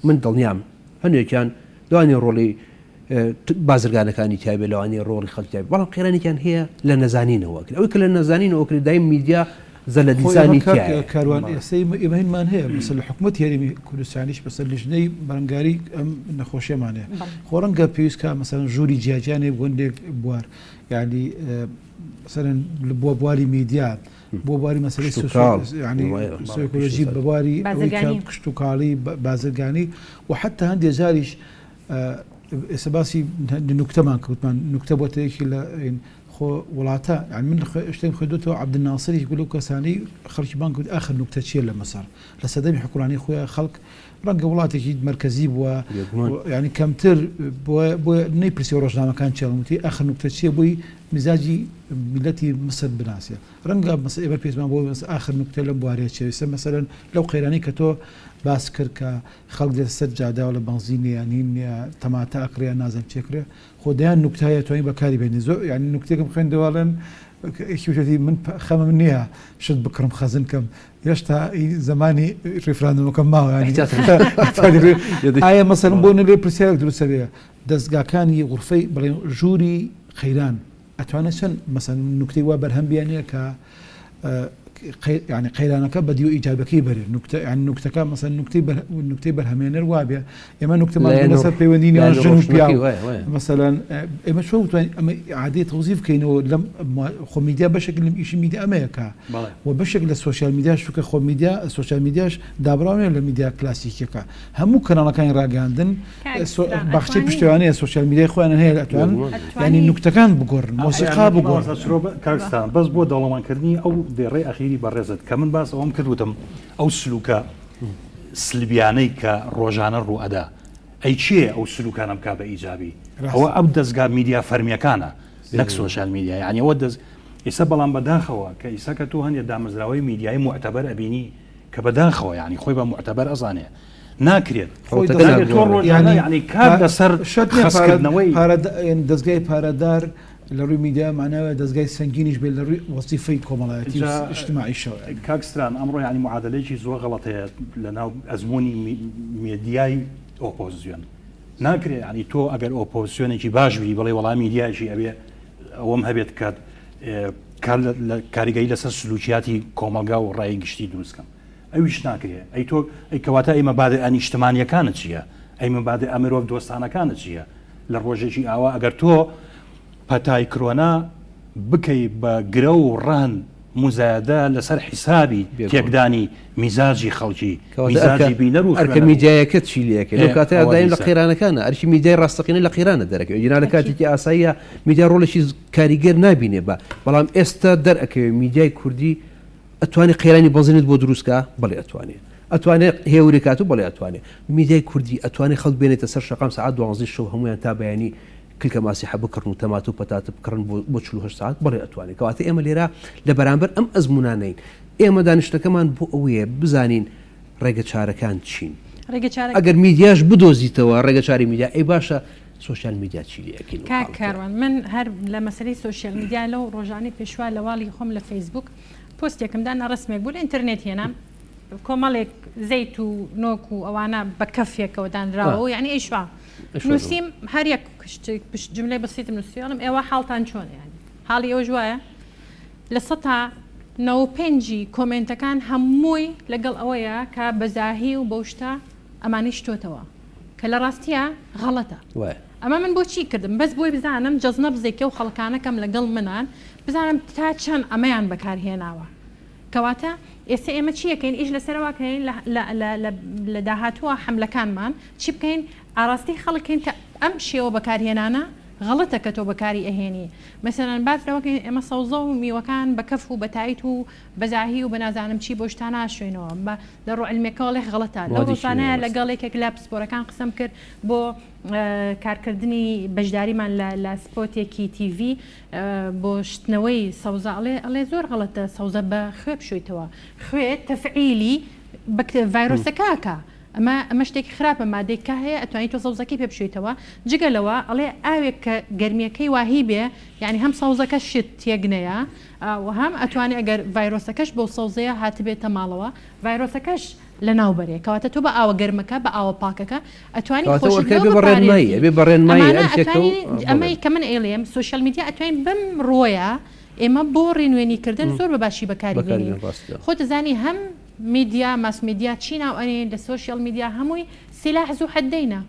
Speaker 1: من دڵنیام هەنێکیان لەوانەیە ڕۆڵی بازرگانەکانی تیابێ لەوانەیە ڕۆڵی خەڵکی تیابێ بەڵام قەیرانێکیان هەیە لە نەزانینەوە کرد ئەوەی کە لە نەزانینەوە کرد دایم میدیا زەلەدیسانی تیایە.
Speaker 2: کاروان ئێستا ئێمە هینمان هەیە مەسەل لە حکوومەتی هەرێمی کوردستانیش مەسەل لیژنەی بەرەنگاری ئەم نەخۆشیەمان هەیە خۆ ڕەنگە پێویست کا مەسەلەن ژووری جیاجیانێ بۆ هەندێک بوار یعنی مەسەلەن بۆ بواری میدیا بۆ بواری مەسەلەی سۆسیۆلۆژی بە بواری کشتوکاڵی بازرگانی و حتا هەندێک جاریش ئێستا باسی نوکتەمان کەوتمان نوکتە بۆتە یەکی لە خۆ وڵاتە یعنی من شتێک خوێندوتەوە عەبدولناسریش گول و کەسانی خەڵکی بانگ کرد ئاخر نوکتە چییە لە مەسەر لە سەردەمی حکوڕانی خۆیان خەڵک ڕەنگە وڵاتێکی مەرکەزی بووە یعنی کەمتر بۆ نەیپرسی ڕۆژنامەکان چێڵم وتی ئاخر نوکتە چییە بۆی میزاجی میلەتی مسر بناسێ ڕەنگە مەسە ئێمە پێمان بۆ ئاخر نوکتە لەم بوارەیە چیە ئێستا مەسەلەن لەو قەیرانەی کە تۆ باس کرد کە خەڵک دێتە سەر جادە وەڵا بەنزین نیە هین نیە تەماتە ئەکڕێ یان نازانم چی ئەکڕێ خۆ دەیان نوکتە هەیە توانی بەکاری بێنی زۆر یانی نوکتێکم خوێندەوە ئەڵێن یەکی وتێتی من خەمم نییە شت بکڕم خەزن کەم هێشتا زمانی ڕیفراندۆمەکەم ماوە یانی ئایا مەسەلەن بۆ نەبێ پرسیارێک دروستە بێ دەستگاکانی غورفەی بڵێن ژووری قەیران ئەتوانێت چەند مەسەن نوکتەی وا بەرهەم بێنێ کە یعنی قەیرانەکە بە دیو ئیجابەکەی بەرێ نوکتە یعنی نوکتەکە مەسەن نوکتەی بەر نوکتەی بەرهەمێنەر وابێ ئێمە نوکتەمان لەسەر پەیوەندی نێوان ژن و پیاو مەسەلەن ئێمە چۆن بتوانین ئەمە ئیعادەی تەوزیف بکەینەوە لەم خۆ میدیا بەشێک لەم ئیشی میدیا ئەمەیە کە و بەشێک لە سۆشیال میدیاش چونکە خۆ میدیا سۆشیال میدیاش دابڕاو نییە لە میدیا کلاسیکیەکە هەموو کەناڵەکانی ڕاگەیاندن باخچەی پشتیوانەیە سۆشیال میدیای خۆیان هەیە ئەتوان ینی نوکتەکان بگۆڕن مۆسیقا بگۆڕن.
Speaker 4: کاک ستان بەس بۆ دەوڵەمەندکردنی ئەو دێڕەی ئەخیری بەڕێزت کە من باس ئەوەم کرد وتم ئەو سلوکە سلبیانەی کە ڕۆژانە ڕووئەدا ئەی کێ ئەو سلوکانە بکا بە ئیجابی ئەوە ئەو دەزگا میدیا فەرمیەکانە نەک سۆشیال میدیا یعنی ئەوە دەست ئێستا بەڵام بەداخەوە کە ئیسا کە تۆ هەندێک دامەزراوەی میدیایی موعتەبەر ئەبینی کە بەداخەوە یعنی خۆی بە موعتەبەر ئەزانێ ناکرێت
Speaker 2: خۆی
Speaker 4: تۆ ڕۆژانە یعنی کار لەسەر
Speaker 2: شەرت نییە
Speaker 4: خەستکردنەوەی
Speaker 2: پارە دەزگای پارەدار لە ڕووی میدیا ماناوە دەزگای سەنگینیش بێت لە ڕووی وەزیفەی کۆمەڵایەتی و ئیجتماعیشەوە.
Speaker 4: کاک ستران ئەمڕۆ یعنی معادلەیەکی زۆر غەڵەت هەیە لە ناو ئەزموونی میدیای ئۆپۆزیسیۆن ناکرێ یعنی تۆ ئەگەر ئۆپۆزیسیۆنێکی باش بی بڵێ وەڵا میدیایەکی ئەبێ ئەوەم هەبێت کە کار لە کاریگەری لەسەر سلوکیاتی کۆمەڵگا و ڕای گشتی دروست کەم ئەویش ناکرێ ئەی تۆ ئەی کەواتە ئەی مەبادئ نیشتمانیەکانت چییە؟ ئەی مەبادئ مرۆڤ دۆستانەکانت چییە؟ لە ڕۆژێکی ئاوا ئەگەر تۆ پەتای کرۆنا بکەی بە گرەو و ڕەهن موزایەدە لەسەر حیسابی تێکدانی میزاجی خەڵکی میزاجی بینەر و
Speaker 1: ئەرکە میدیایەکەت چی لێکەی لەو کاتەیا دایم لە قەیرانەکانە ئەرکی میدیای ڕاستەقینە لە قەیرانە دەرەکەوێ گینا لە کاتێکی ئاساییە میدیا ڕۆڵێکی کاریگەر نابینێ بە بەڵام ئێستا دەرئەکەوێ میدیای کوردی ئەتوانێ قەیرانی بەنزینت بۆ دروست کا؟ بەڵێ ئەتوانێ. ئەتوانێ هێوری کات و بەڵێ ئەتوانێ. میدیای کوردی ئەتوانێ خەڵک بێنێتە سەر شەقام سەعات دوانزەی شەو هەموویان تا بەیانی کلکە ماسیحە بکڕن و تەماتە و پەتاتە بکڕن بۆ بۆ 48 سەعات؟ بەڵێ ئەتوانێ. کەواتە ئێمە لێرە لە بەرامبەر ئەم ئەزموونانەین. ئێمە دانیشتنەکەمان بۆ ئەوەیە بزانین ڕێگەچارەکان چین.
Speaker 3: ڕێگەچارە.
Speaker 1: ئەگەر میدیاش بدۆزیتەوە ڕێگەچارەی میدیا، ئەی باشە سۆشیال میدیا چی لێ ئەکەین لەو
Speaker 3: کاک
Speaker 1: حاڵەتەیا؟
Speaker 3: کاروان من هەر لە مەسەلەی سۆشیال میدیا لەو ڕۆژانەی پێشوا لە واڵی خۆم لە فەیسبووک. پۆستێکم دانا ڕسمێک بوو لە ئینتەرنێت هێنام کۆمەڵێک زەیت و نۆک و ئەوانە بە کەفێکەوە دانراوە و یعنی ئەیشوا نووسیم هەر یەک جملەی بەسیتم نووسی ئەڵم ئێوە حاڵتان چۆنە یعنی حاڵی ئێوەش وایە 95% ی کۆمێنتەکان هەمووی لەگەڵ ئەوەیە کە بەزاهی و بەو شتە ئەمانەی شتۆتەوە کە لە ڕاستیا غەڵەتە ئەمە من بۆچی کردم بەس بۆی بزانم جەزنەبزێکی ئەو خەڵکانە کەم لەگەڵ منان بزانم تا چەند ئەمەیان بەکار هێناوە کەواتە ئێستا ئێمە چی ئەکەین ئیش لەسەرەوە کەین لە داهاتووە حەملەکانمان چی بکەین ئاراستەی خەڵک کەین کە ئەم شێوە بەکارهێنانە غەڵەتە کە تۆ بەکاری ئەهێنی مەسەلەن باس لەوە کەین ئێمە سەوزە و میوەکان بە کەف و بە تایت و بە زاهی و بە نازانم چی بۆ شتا ناشوێنەوە بە لە ڕوو عیلمیەکەوە ئەڵێ غەڵەتە لەو ڕۆژانەیە لەگەڵ یەکێک لە پسپۆرەکان قسەم کرد بۆ کارکردنی بەشداریمان لە لە سپۆتێکی تیڤی بۆ شتنەوەی سەوزە ئەڵێ ئەڵێ زۆر غەڵەتە سەوزە بە خوێ بشۆیتەوە خوێ تەفعیلی ڤایرۆسەکە ئەکا ئەمە ئەمە شتێکی خراپە مادەی کە هەیە ئەتوانی تۆ سەوزەکەی پێ بشۆیتەوە جگە لەوە ئەڵێ ئاوێک کە گەرمیەکەی واهی بێ یعنی هەم سەوزەکە شت تێک نەیە و هەم ئەتوانێ ئەگەر ڤایرۆسەکەش بەو سەوزەیە هاتبێتە ماڵەوە ڤایرۆسەکەش لەناو بەرێ کەواتە تۆ بە ئاوە گەرمەکە بە ئاوە پاکەکە ئەتوانی
Speaker 1: کەواتە
Speaker 3: خۆشت
Speaker 1: وەرکە
Speaker 3: لەوە
Speaker 1: بێ بە ڕێنمایی
Speaker 3: بپارێزی
Speaker 1: ئەبێ بە ڕێنمایی
Speaker 3: ئەمانە
Speaker 1: ئەرکێکە و
Speaker 3: ئەتوانین
Speaker 1: بەڵێ
Speaker 3: ئەمەی کە من ئەیڵێم سۆشیال میدیا ئەتوانین بەم ڕووەیە ئێمە بۆ ڕێنوێنی کردن زۆر بە باشی بەکاری
Speaker 1: بەکاری
Speaker 3: بێنین
Speaker 1: بێن ڕاستە.
Speaker 3: خۆت ئەزانی هەم میدیا ماس میدیا چی ناو ئەنێین لە سۆشیال میدیا هەمووی سیلاح زوو حەدەینە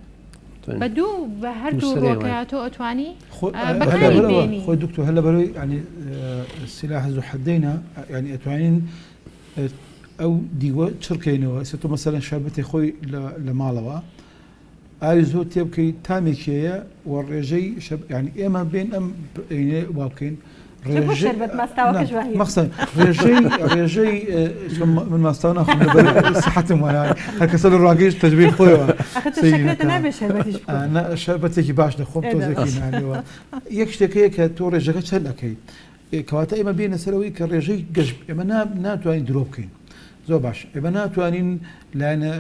Speaker 3: بە دوو بە هەردوو
Speaker 1: دوو سەرەی
Speaker 3: ڕووەکەیا
Speaker 1: وایە.
Speaker 3: تۆ ئەتوانی
Speaker 2: خۆ هەر
Speaker 3: بەکاری
Speaker 2: لەبەرئەوە
Speaker 3: بێنی.
Speaker 2: خۆی دکتۆر هەر لەبەرئەوەی یانی سیلاح زوو حەدەینە یانی ئەتوانین ئەو دیوە چڕکەینەوە ئێستا تۆ مەسەلەن شەربەتی خۆی لە ماڵەوە ئاوی زۆر تێ بکەی تامێکی هەیە و ڕێژەی شەب یعنی ئێمە بێن ئەم ئەینێ وا بکەین مەخسەن ڕێژەی ڕێژەی من ماستاو ناخۆم سحەتم وایە هەر کەسە لە ڕوانگەیش تەجربەی خۆیەوە شەربەتێکی باش دەخۆم تۆزێکی نانەوە یەک شتێک هەیە کە تۆ ڕێژەکە چەند ئەەکەی کەواتە ئێمە بێینە سەر ئەوەی کە ڕێژەی گەش ئێمە ناتوانین درۆ بکەین زۆر باش ئێمە ناتوانین لایەنە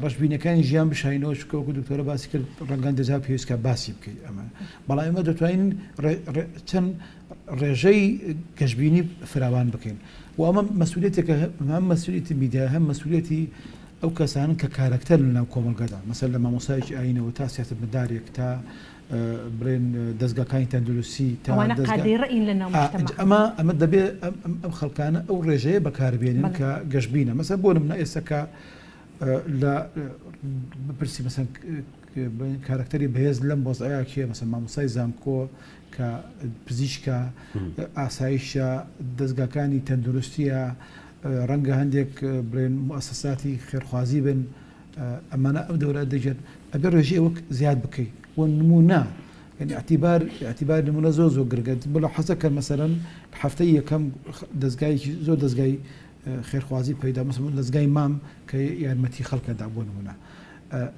Speaker 2: ڕەشبینەکانی ژیان بشینەوە چونکە وەکو دکتۆرە باسی کرد ڕەنگان دەجا پێویست کە باسی بکەیت ئەمە بەڵام ئێمە دەتوانین چەند ڕێژەی گەشببینی فراوان بکەین و ئەمە مەسوولێتێکە هەم مەسوولێتی میدیا هەم مەسوولێتی ئەو کەسانن کە کارەکتەر لە ناو کۆمەڵگەدا مەسەر لە مامۆسایەکی ئاینەوە تا سیاسەتمەدارێک تا بڵێن دەزگاکانی تەندروستی تا
Speaker 3: ئەوانە
Speaker 2: دەزگا
Speaker 3: قادەی ڕەئین لە ناو
Speaker 2: ئا
Speaker 3: مجتەمەع.
Speaker 2: ئەمە ئەمە دەبێ ئەم ئەم ئەم خەڵکانە ئەو ڕێژەیە بەکاربێنن
Speaker 3: بەڵێ.
Speaker 2: کە گەشبینە مەسەن بۆ نمونە ئێستا کە لە بپرسی مەسەن بڵێن کارەکتەری بەهێز لەم وەزعەیە کێ مەسەن مامۆستای زانکۆ کە پزیشکە ئاسایشە دەزگاکانی تەندروستیە ڕەنگە هەندێک بڵێن موئەسەساتی خێرخوازی بن ئەمانە ئەم دەورە دەگێن ئەبێ ڕێژەی ئەوە زیاد بکەی و نمونە یعنی اعتبار اعتبار نمونە زۆر زۆر گرنگە بڵێ حەزەکەن مەسەلەن هەفتەی یەکەم دەزگایەکی زۆر دەزگای خێرخوازی پەیدا مەسەلەن دەزگای مام کە یارمەتی خەڵکەدا بۆ نمونە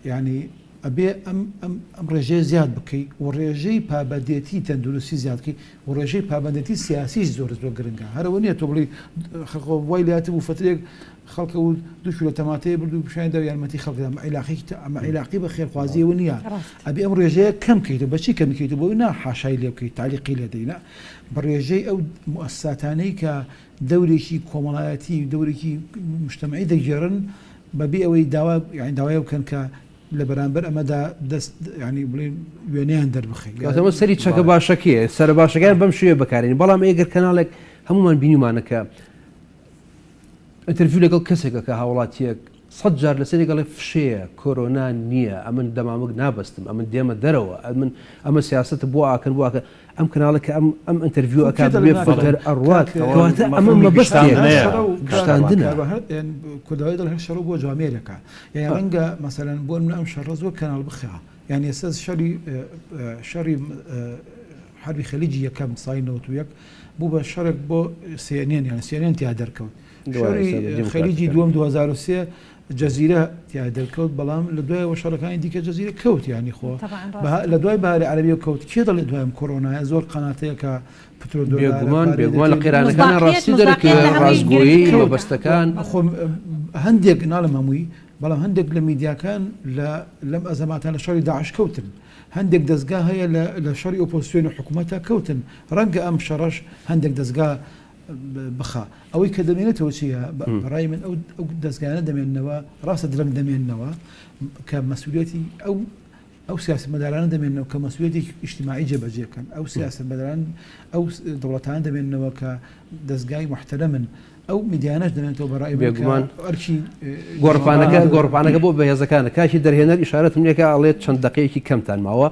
Speaker 2: یعنی ئەبێ ئەم ئەم ئەم ڕێژەیە زیاد بکەی و ڕێژەی پابەندێتی تەندروستی زیاد بکەی و ڕێژەی پابەندێتی سیاسیش زۆر زۆر گرنگە هەرەوە نییە تۆ بڵێی خەڵک وای لاتبوو فترێک خەڵکە و دوو کیلۆ تەماتەی برد و پیشانی دا و یارمەتی خەڵک دا ئەمە عیلاقەی ئەمە عیلاقەی بە خێرخوازیەوە نییە ئەبێ ئەم ڕێژەیە کەم کەیتەوە بەچی کەمی کەیتەوە بۆی نا حاشای لێ بکەیت تەعلیقی لێ دەی نا بە ڕێژەی ئەو موئەسساتانەی کە دەورێکی کۆمەڵایەتی و دەورێکی مجتەمەعی دەگێڕن بەبێ ئەوەی داوا یانی داوای بکەن کە لە بەرامبەر ئەمەدا دەست یانی بڵێن وێنەیان دەربخەی
Speaker 1: کەواتە ئەمە سەری چەکە باشەکەیە سەرە باشەکەیان بەم شێوەیە بەکارێنین بەڵام ئەگەر کەناڵێک هەموومان بینیومانە کە ئینتەرڤیو لەگەڵ کەسێکە کە هاوڵاتیەک سەد جار لەسەرێک ئەڵێ فشەیە کۆرۆنا نییە ئەمن دەمامک نابەستم ئەمن دێمە دەرەوە ئەمن ئەمە سیاسەتە بۆ ئاکەن بۆ ئاکەن ئەم کەناڵە کە ئەم ئەم ئینتەرڤیو ئەکا بێ فلتەر ئەڕوات کەواتە ئەمە مەبەستێک گشتاندنە
Speaker 2: کوردەواری دەڵێ هەر شەڕ بۆ جوامێرێکە یانی ڕەنگە مەسەلەن بۆ نمونە ئەم شەڕە زۆر کەناڵ بخا یانی ئێستا شەڕی شەڕی حەربی خەلیجی یەکەم ساڵی 91 بوو بە شەڕێک بۆ سێنێن یان سێنێن تیا دەرکەوت شەڕی خەلیجی دووەم 2003 جەزیرە تیا دەرکەوت بەڵام لە دوایەوە شەڕەکانی دیکە جەزیرە کەوت ینی خۆ لە دوای بەهاری عەرەبیەوە کەوت کێ دەڵێ دوایم کۆرۆنایە زۆر قەناتەیە کە
Speaker 1: بێگومان بێگومان لە قەیرانەکان ڕاستی دەرەکەوێت ڕاستگۆیی مەبەستەکان
Speaker 2: خۆ هەندێک ناڵێم هەمووی بەڵام هەندێک لە میدیاکان لە لەم ئەزەماتان لە شەڕی داعش کەوتن هەندێک دەزگا هەیە لە لە شەڕی ئۆپۆزسیۆن و حکوومەتە کەوتن ڕەنگە ئەم شەڕەش هەندێک دەزگا. بخا. ئەوەی کە دەمێنێتەوە چییە؟ بە ڕای من ئەو ئەو دەزگایانە دەمێننەوە، ڕاستە درەنگ دەمێننەوە کە مەسئولیەتی ئەو ئەو سیاسەتمەدارانە دەمێننەوە کە مەسئولیەتێکی ئیجتیماعی جێبەجێ بکەن، ئەو سیاسەتمەداران ئەو دەوڵەتانە دەمێننەوە کە دەزگای موحتەرەمن، ئەو میدیانەش دەمێنێتەوە بە ڕای من کە
Speaker 1: بێگومان
Speaker 2: ئەرکی
Speaker 1: گۆڕپانەکە گۆڕپانەکە بۆ بەهێزەکانە کاکی دەرهێنەر ئیشارەتم لێکا ئەڵێت چەند دەقەیەکی کەمتان ماوە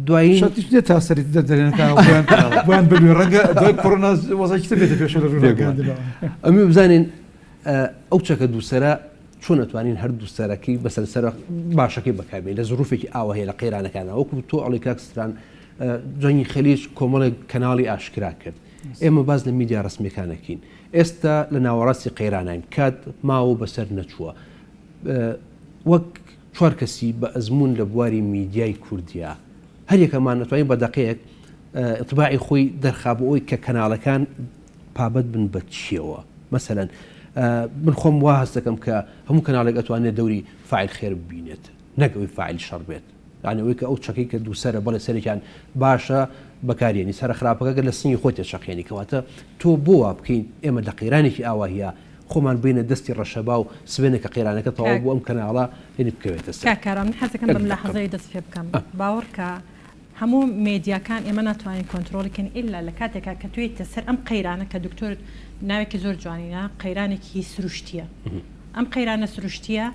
Speaker 1: دوایین
Speaker 2: شەرتیش نییە تا سەری دەرهێنەکان بۆیان بۆیان بلوێ ڕەنگە دوای کۆرۆنا وەزعێکی تر بێتە پێشەوە لە ڕووی
Speaker 1: بێگومان
Speaker 2: ڕاگەیاندنەوە.
Speaker 1: ئەمێ بزانین ئەو چەکە دووسەرە چۆن ئەتوانین هەر دووسەرەکەی بەسەر سەرە باشەکەی بەکاربێنین لە زروفێکی ئاوا هەیە لە قەیرانەکانە وەکو تۆ ئەڵێ کاک ستران جەنگی خەلیج کۆمەڵێک کەناڵی ئاشکرا کرد ئێمە باس لە میدیا ڕەسمیەکان ئەکەین ئێستا لە ناوەڕاستی قەیراناین کات ماوە و بەسەر نەچووە وەک چوار کەسی بە ئەزموون لە بواری میدیای کوردیا هەر یەکەمان ئەتوانین بە دەقەیەک ئینتباعی خۆی دەرخا بۆ ئەوەی کە کەناڵەکان پابەند بن بە چیەوە مەسەلەن من خۆم وا هەست دەکەم کە هەموو کەناڵێک ئەتوانێت دەوری فاعل خێر ببینێت نەک ئەوەی فاعل شەڕ بێت یانی ئەوەی کە ئەو چەکەی کە دووسەرە بەڵێ سەرێکیان باشە بەکارێنی سەرە خراپەکە گەر لە سنگی خۆت تێچەقێنی کەواتە تۆ بۆ وا بکەین ئێمە لە قەیرانێکی ئاواهیە خۆمان بینە دەستی ڕەشەبا و سبێنێ کە قەیرانەکە تەواو بوو ئەم کەناڵە هێنی بکەوێتە سەر
Speaker 3: کاک کارام من حەزەکەم
Speaker 1: یەک
Speaker 3: بەم
Speaker 1: دەقە
Speaker 3: لاحەزەیە دەست پێ بکەم باوەڕکە هەموو مێدیاکان ئێمە ناتوانین کۆنترۆڵی کەین ئیلا لە کاتێکا کە توێیتە سەر ئەم قەیرانە کە دکتۆر ناوێکی زۆر جوانی نا قەیرانێکی سروشتیە ئەم قەیرانە سروشتیە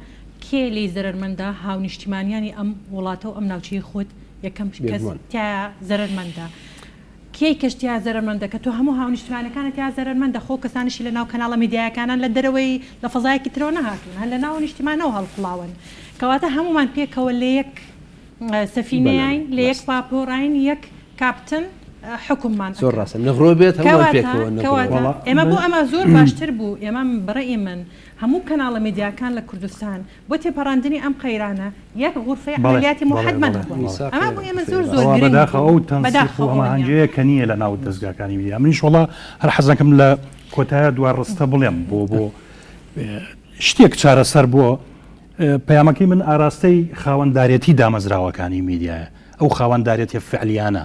Speaker 3: کێ لێی زەرەرمەندە هاونیشتیمانیانی ئەم وڵاتە و ئەم ناوچەی خۆت یەکەم کەس
Speaker 1: بێگومان.
Speaker 3: تیایا زەرەرمەندە کێی کەش تیا زەرەرمەندە کە تۆ هەموو هاونیشتمانەکانت تیا زەرەرمەندە خۆ کەسانیشی لە ناو کەناڵە میدیایەکانان لە دەرەوەی لە فەزایەکی ترەوە نەهاتوون هەر لە ناو نیشتیمانەوە هەڵقوڵاون کەواتە هەموومان پێکەوە لە یەک سەفینەیاین لە یەک پاپۆڕاین یەک کاپتن حوکممان
Speaker 1: زۆر ڕاستە نغرۆ بێت هەموومان پێکەوە نغرۆ.
Speaker 3: کەواتە ئێمە بۆ ئەمە زۆر باشتر بوو ئێمە بەڕەئی من هەموو کەناڵە میدیاکان لە کوردستان بۆ تێپەڕاندنی ئەم قەیرانە یەک غورفەی عەمەلیاتی موحەدمان هەبوو ئەمە بۆ ئێمە زۆر زۆر گرنگ
Speaker 4: بەداخەوە
Speaker 3: بوو
Speaker 4: ئەو تەنسیق و
Speaker 3: بەداخەوە ئەوە نییە.
Speaker 4: هەماهەنگییە کە نییە لە ناو دەزگاکانی میدیا منیش وەڵا هەر حەزەکەم لە کۆتایە دوا ڕستە بڵێم بۆ بۆ شتێک چارەسەر بۆ پەیامەکەی من ئاراستەی خاوەندارێتی دامەزراوەکانی میدیایە، ئەو خاوەندارێتیە فعلیانە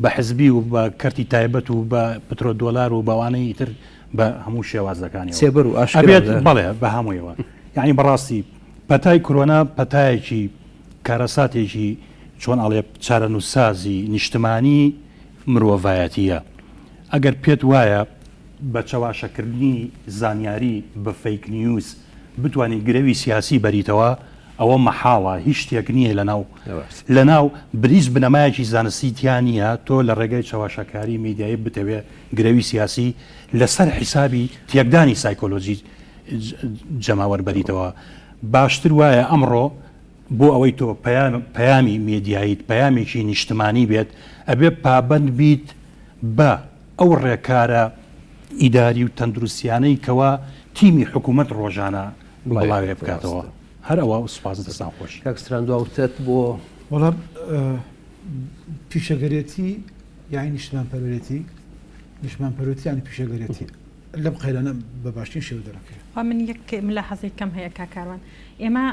Speaker 4: بە حزبی و بە کەرتی تایبەت و بە پترۆدۆلار و بەوانەی ئیتر بە هەموو شێوازەکانیەوە
Speaker 1: سێبەر و ئاشکرا
Speaker 4: ئەبێت بەڵێ بە هەموویەوە یعنی بەڕاستی پەتای کۆرۆنا پەتایەکی کارەساتێکی چۆن ئەڵێ چارەنووسسازی نیشتمانی مرۆڤایەتیە ئەگەر پێت وایە بە چەواشەکردنی زانیاری بە fake news بتوانی گرەوی سیاسی بەریتەوە ئەوە مەحاڵە هیچ شتێک نییە لەناو لەناو بریج بنەمایەکی زانستی تیا نییە تۆ لە ڕێگای چەواشەکاری میدیایی بتەوێ گرەوی سیاسی لەسەر حیسابی تێکدانی سایکۆلۆجی جەماوەر بەریتەوە باشتر وایە ئەمڕۆ بۆ ئەوەی تۆ پەیامی میدیاییت پەیامێکی نیشتمانی بێت ئەبێ پابەند بیت بە ئەو ڕێکارە ئیداری و تەندروستیانەی کەوا تیمی حکومەت ڕۆژانە بڵاوێ بکاتەوە. هەر ئەوە و سوپاس دەستان خۆش.
Speaker 1: کاک ستران دوا وتەت بۆ.
Speaker 2: وەڵا پیشەگەرێتی یانی نیشتمانپەروەرێتی، نیشتمانپەروەرێتی یانی پیشەگەرێتی لەم قەیرانە بە باشترین شێوە دەرەکەوێ.
Speaker 3: خوا من یەک ملاحەزەی کەم هەیە کاک کاروان ئێمە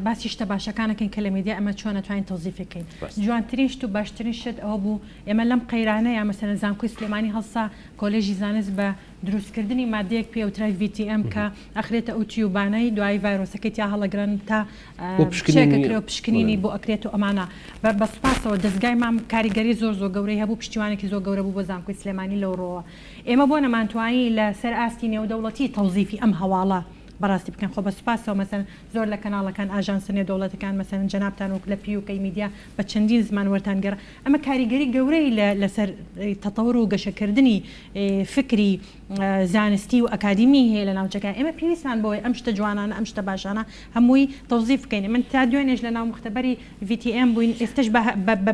Speaker 3: باسی شتە باشەکان ئەکەین کە لە میدیا ئەمە چۆن ئەتوانین تەوزیفی کەین جوانترین شت و باشترین شت ئەوە بوو ئێمە لەم قەیرانەیا مەسەلەن زانکۆی سلێمانی هەڵسا کۆلێژی زانست بە دروستکردنی مادەیەک پێ ئەوترای VTM کە ئەخرێتە ئەو تیوبانەی دوایی ڤایرۆسەکەی تیا هەڵەگرن تا چێک ئەکرێ و پشکنینی بۆ ئەکرێت و ئەمانە بە بە سوپاسەوە دەزگای مام کاریگەری زۆر زۆر گەورەی هەبوو پشتیوانێکی زۆر گەورە بوو بۆ زانکۆی سلێمانی لەو ڕۆوە ئێمە بۆ نەمانتوانی لە سەر ئاستی نێودەوڵەتی تەوزیفی ئەم هەواڵە بەڕاستی بکەن خۆ بە سوپاسەوە مەسەلەن زۆر لە کەناڵەکان ئاژانسە نێودەوڵەتەکان مەسەلەن جەنابتان وەک لە PUK میدیا بە چەندین زمان وەرتان گێڕا ئەمە کاریگەری گەورەی لەسەر تەتەور و گەشەکردنی فکری زانستی و ئەکادیمی هەیە لە ناوچەکە. ئێمە پێویستمان بەوەیە ئەم شتە جوانانە، ئەم شتە باشانە هەمووی تەوزیف بکەین. من تا دوێنێش لە ناو موختەبەری VTM بووین، ئێستەش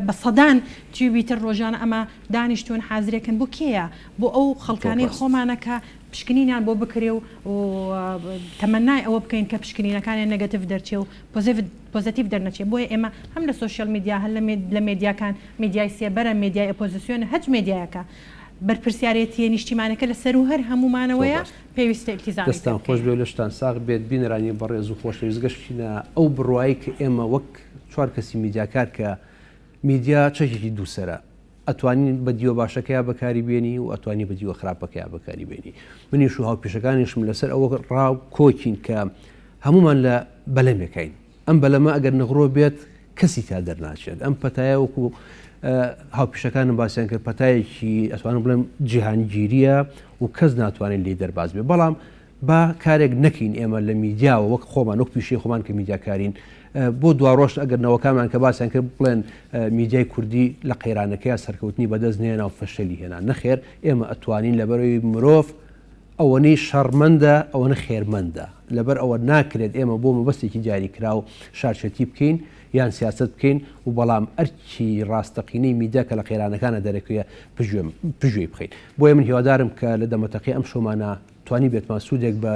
Speaker 3: بە سەدان تیوبی تر ڕۆژانە ئەمە دانیشتوون حازرێکن. بۆ کێیە؟ بۆ ئەو خەڵکانەی خۆمانە کە پشکنینیان بۆ بکرێ و تەمەنای ئەوە بکەین کە پشکنینەکانیان negative دەرچێ و پۆزەتیڤ دەرنەچێ بۆیە ئێمە هەم لە social media هەر لە مێدیاکان مێدیای سێبەرە مێدیای ئۆپۆزسیۆنە هەچ مێدیایەکە بەرپرسیارێتیە نیشتیمانەکە لە سەرو هەر هەموومانەوەیە پێویستە ئیلتیزامی پێ
Speaker 1: دەستان خۆش
Speaker 3: بکەین.
Speaker 1: بێ و لەشتان ساغ بێت بینەرانی بەڕێز و خۆشەویست گەشتینە ئەو بڕوایەی کە ئێمە وەک چوار کەسی میدیاکار کە میدیا چەکێکی دووسەرە. ئەتوانی بە دیوە باشەکەیا بەکاری بێنی و ئەتوانی بە دیوە خراپەکەیا بەکاری بێنی. منیش و هاوپیشەکانیشم لەسەر ئەوە ڕا کۆکین کە هەموومان لە بەلەمێکین. ئەم بەلەمە ئەگەر نغرۆ بێت کەسی تیا دەرناچێت. ئەم پەتایە وەکو هاوپیشەکانم باسیان کرد پەتایەکی ئەتوانم بڵێم جیهانگیریە و کەس ناتوانێت لێی دەرباز بێت. بەڵام با کارێک نەکەین ئێمە لە میدیاوە وەک خۆمان وەک پیشەی خۆمان کە میدیاکارین بۆ دواڕۆژ ئەگەر نەوەکانمان کە باسیان کرد بڵێن میدیای کوردی لە قەیرانەکەیا سەرکەوتنی بەدەست نێنا و فەشەلی هێنا نەخێر ئێمە ئەتوانین لەبەرەوەی مرۆڤ ئەوەنەی شەڕمەندە ئەوەنە خێرمەندە لەبەر ئەوە ناکرێت ئێمە بۆ مەبەستێکی دیاریکراو شارچێتی بکەین یان سیاسەت بکەین و بەڵام ئەرکی ڕاستەقینەی میدیا کە لە قەیرانەکانە دەرەکەوێ پشتگوێی بخەین بۆیە من هیوادارم کە لە دەمەتەقی ئەم شۆمانە توانیبێتمان سوودێک بە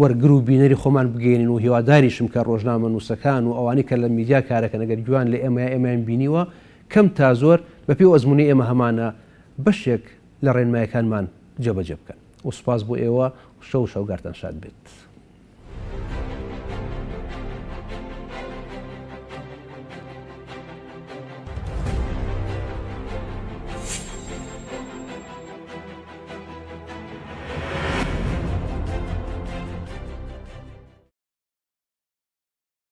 Speaker 1: وەرگر و بینەری خۆمان بگەێنین و هیواداریشم کە ڕۆژنامەنووسەکان و ئەوانەی کە لە میدیا کارەکەن ئەگەر گوێیان لە ئێمەیە ئێمەیان بینیوە کەم تا زۆر بەپێی ئەو ئەزموونەی ئێمە هەمانە بەشێک لە ڕێنمایەکانمان جێبەجێ بکەن و سوپاس بۆ ئێوە و شەو و شەوگارتان شاد بێت.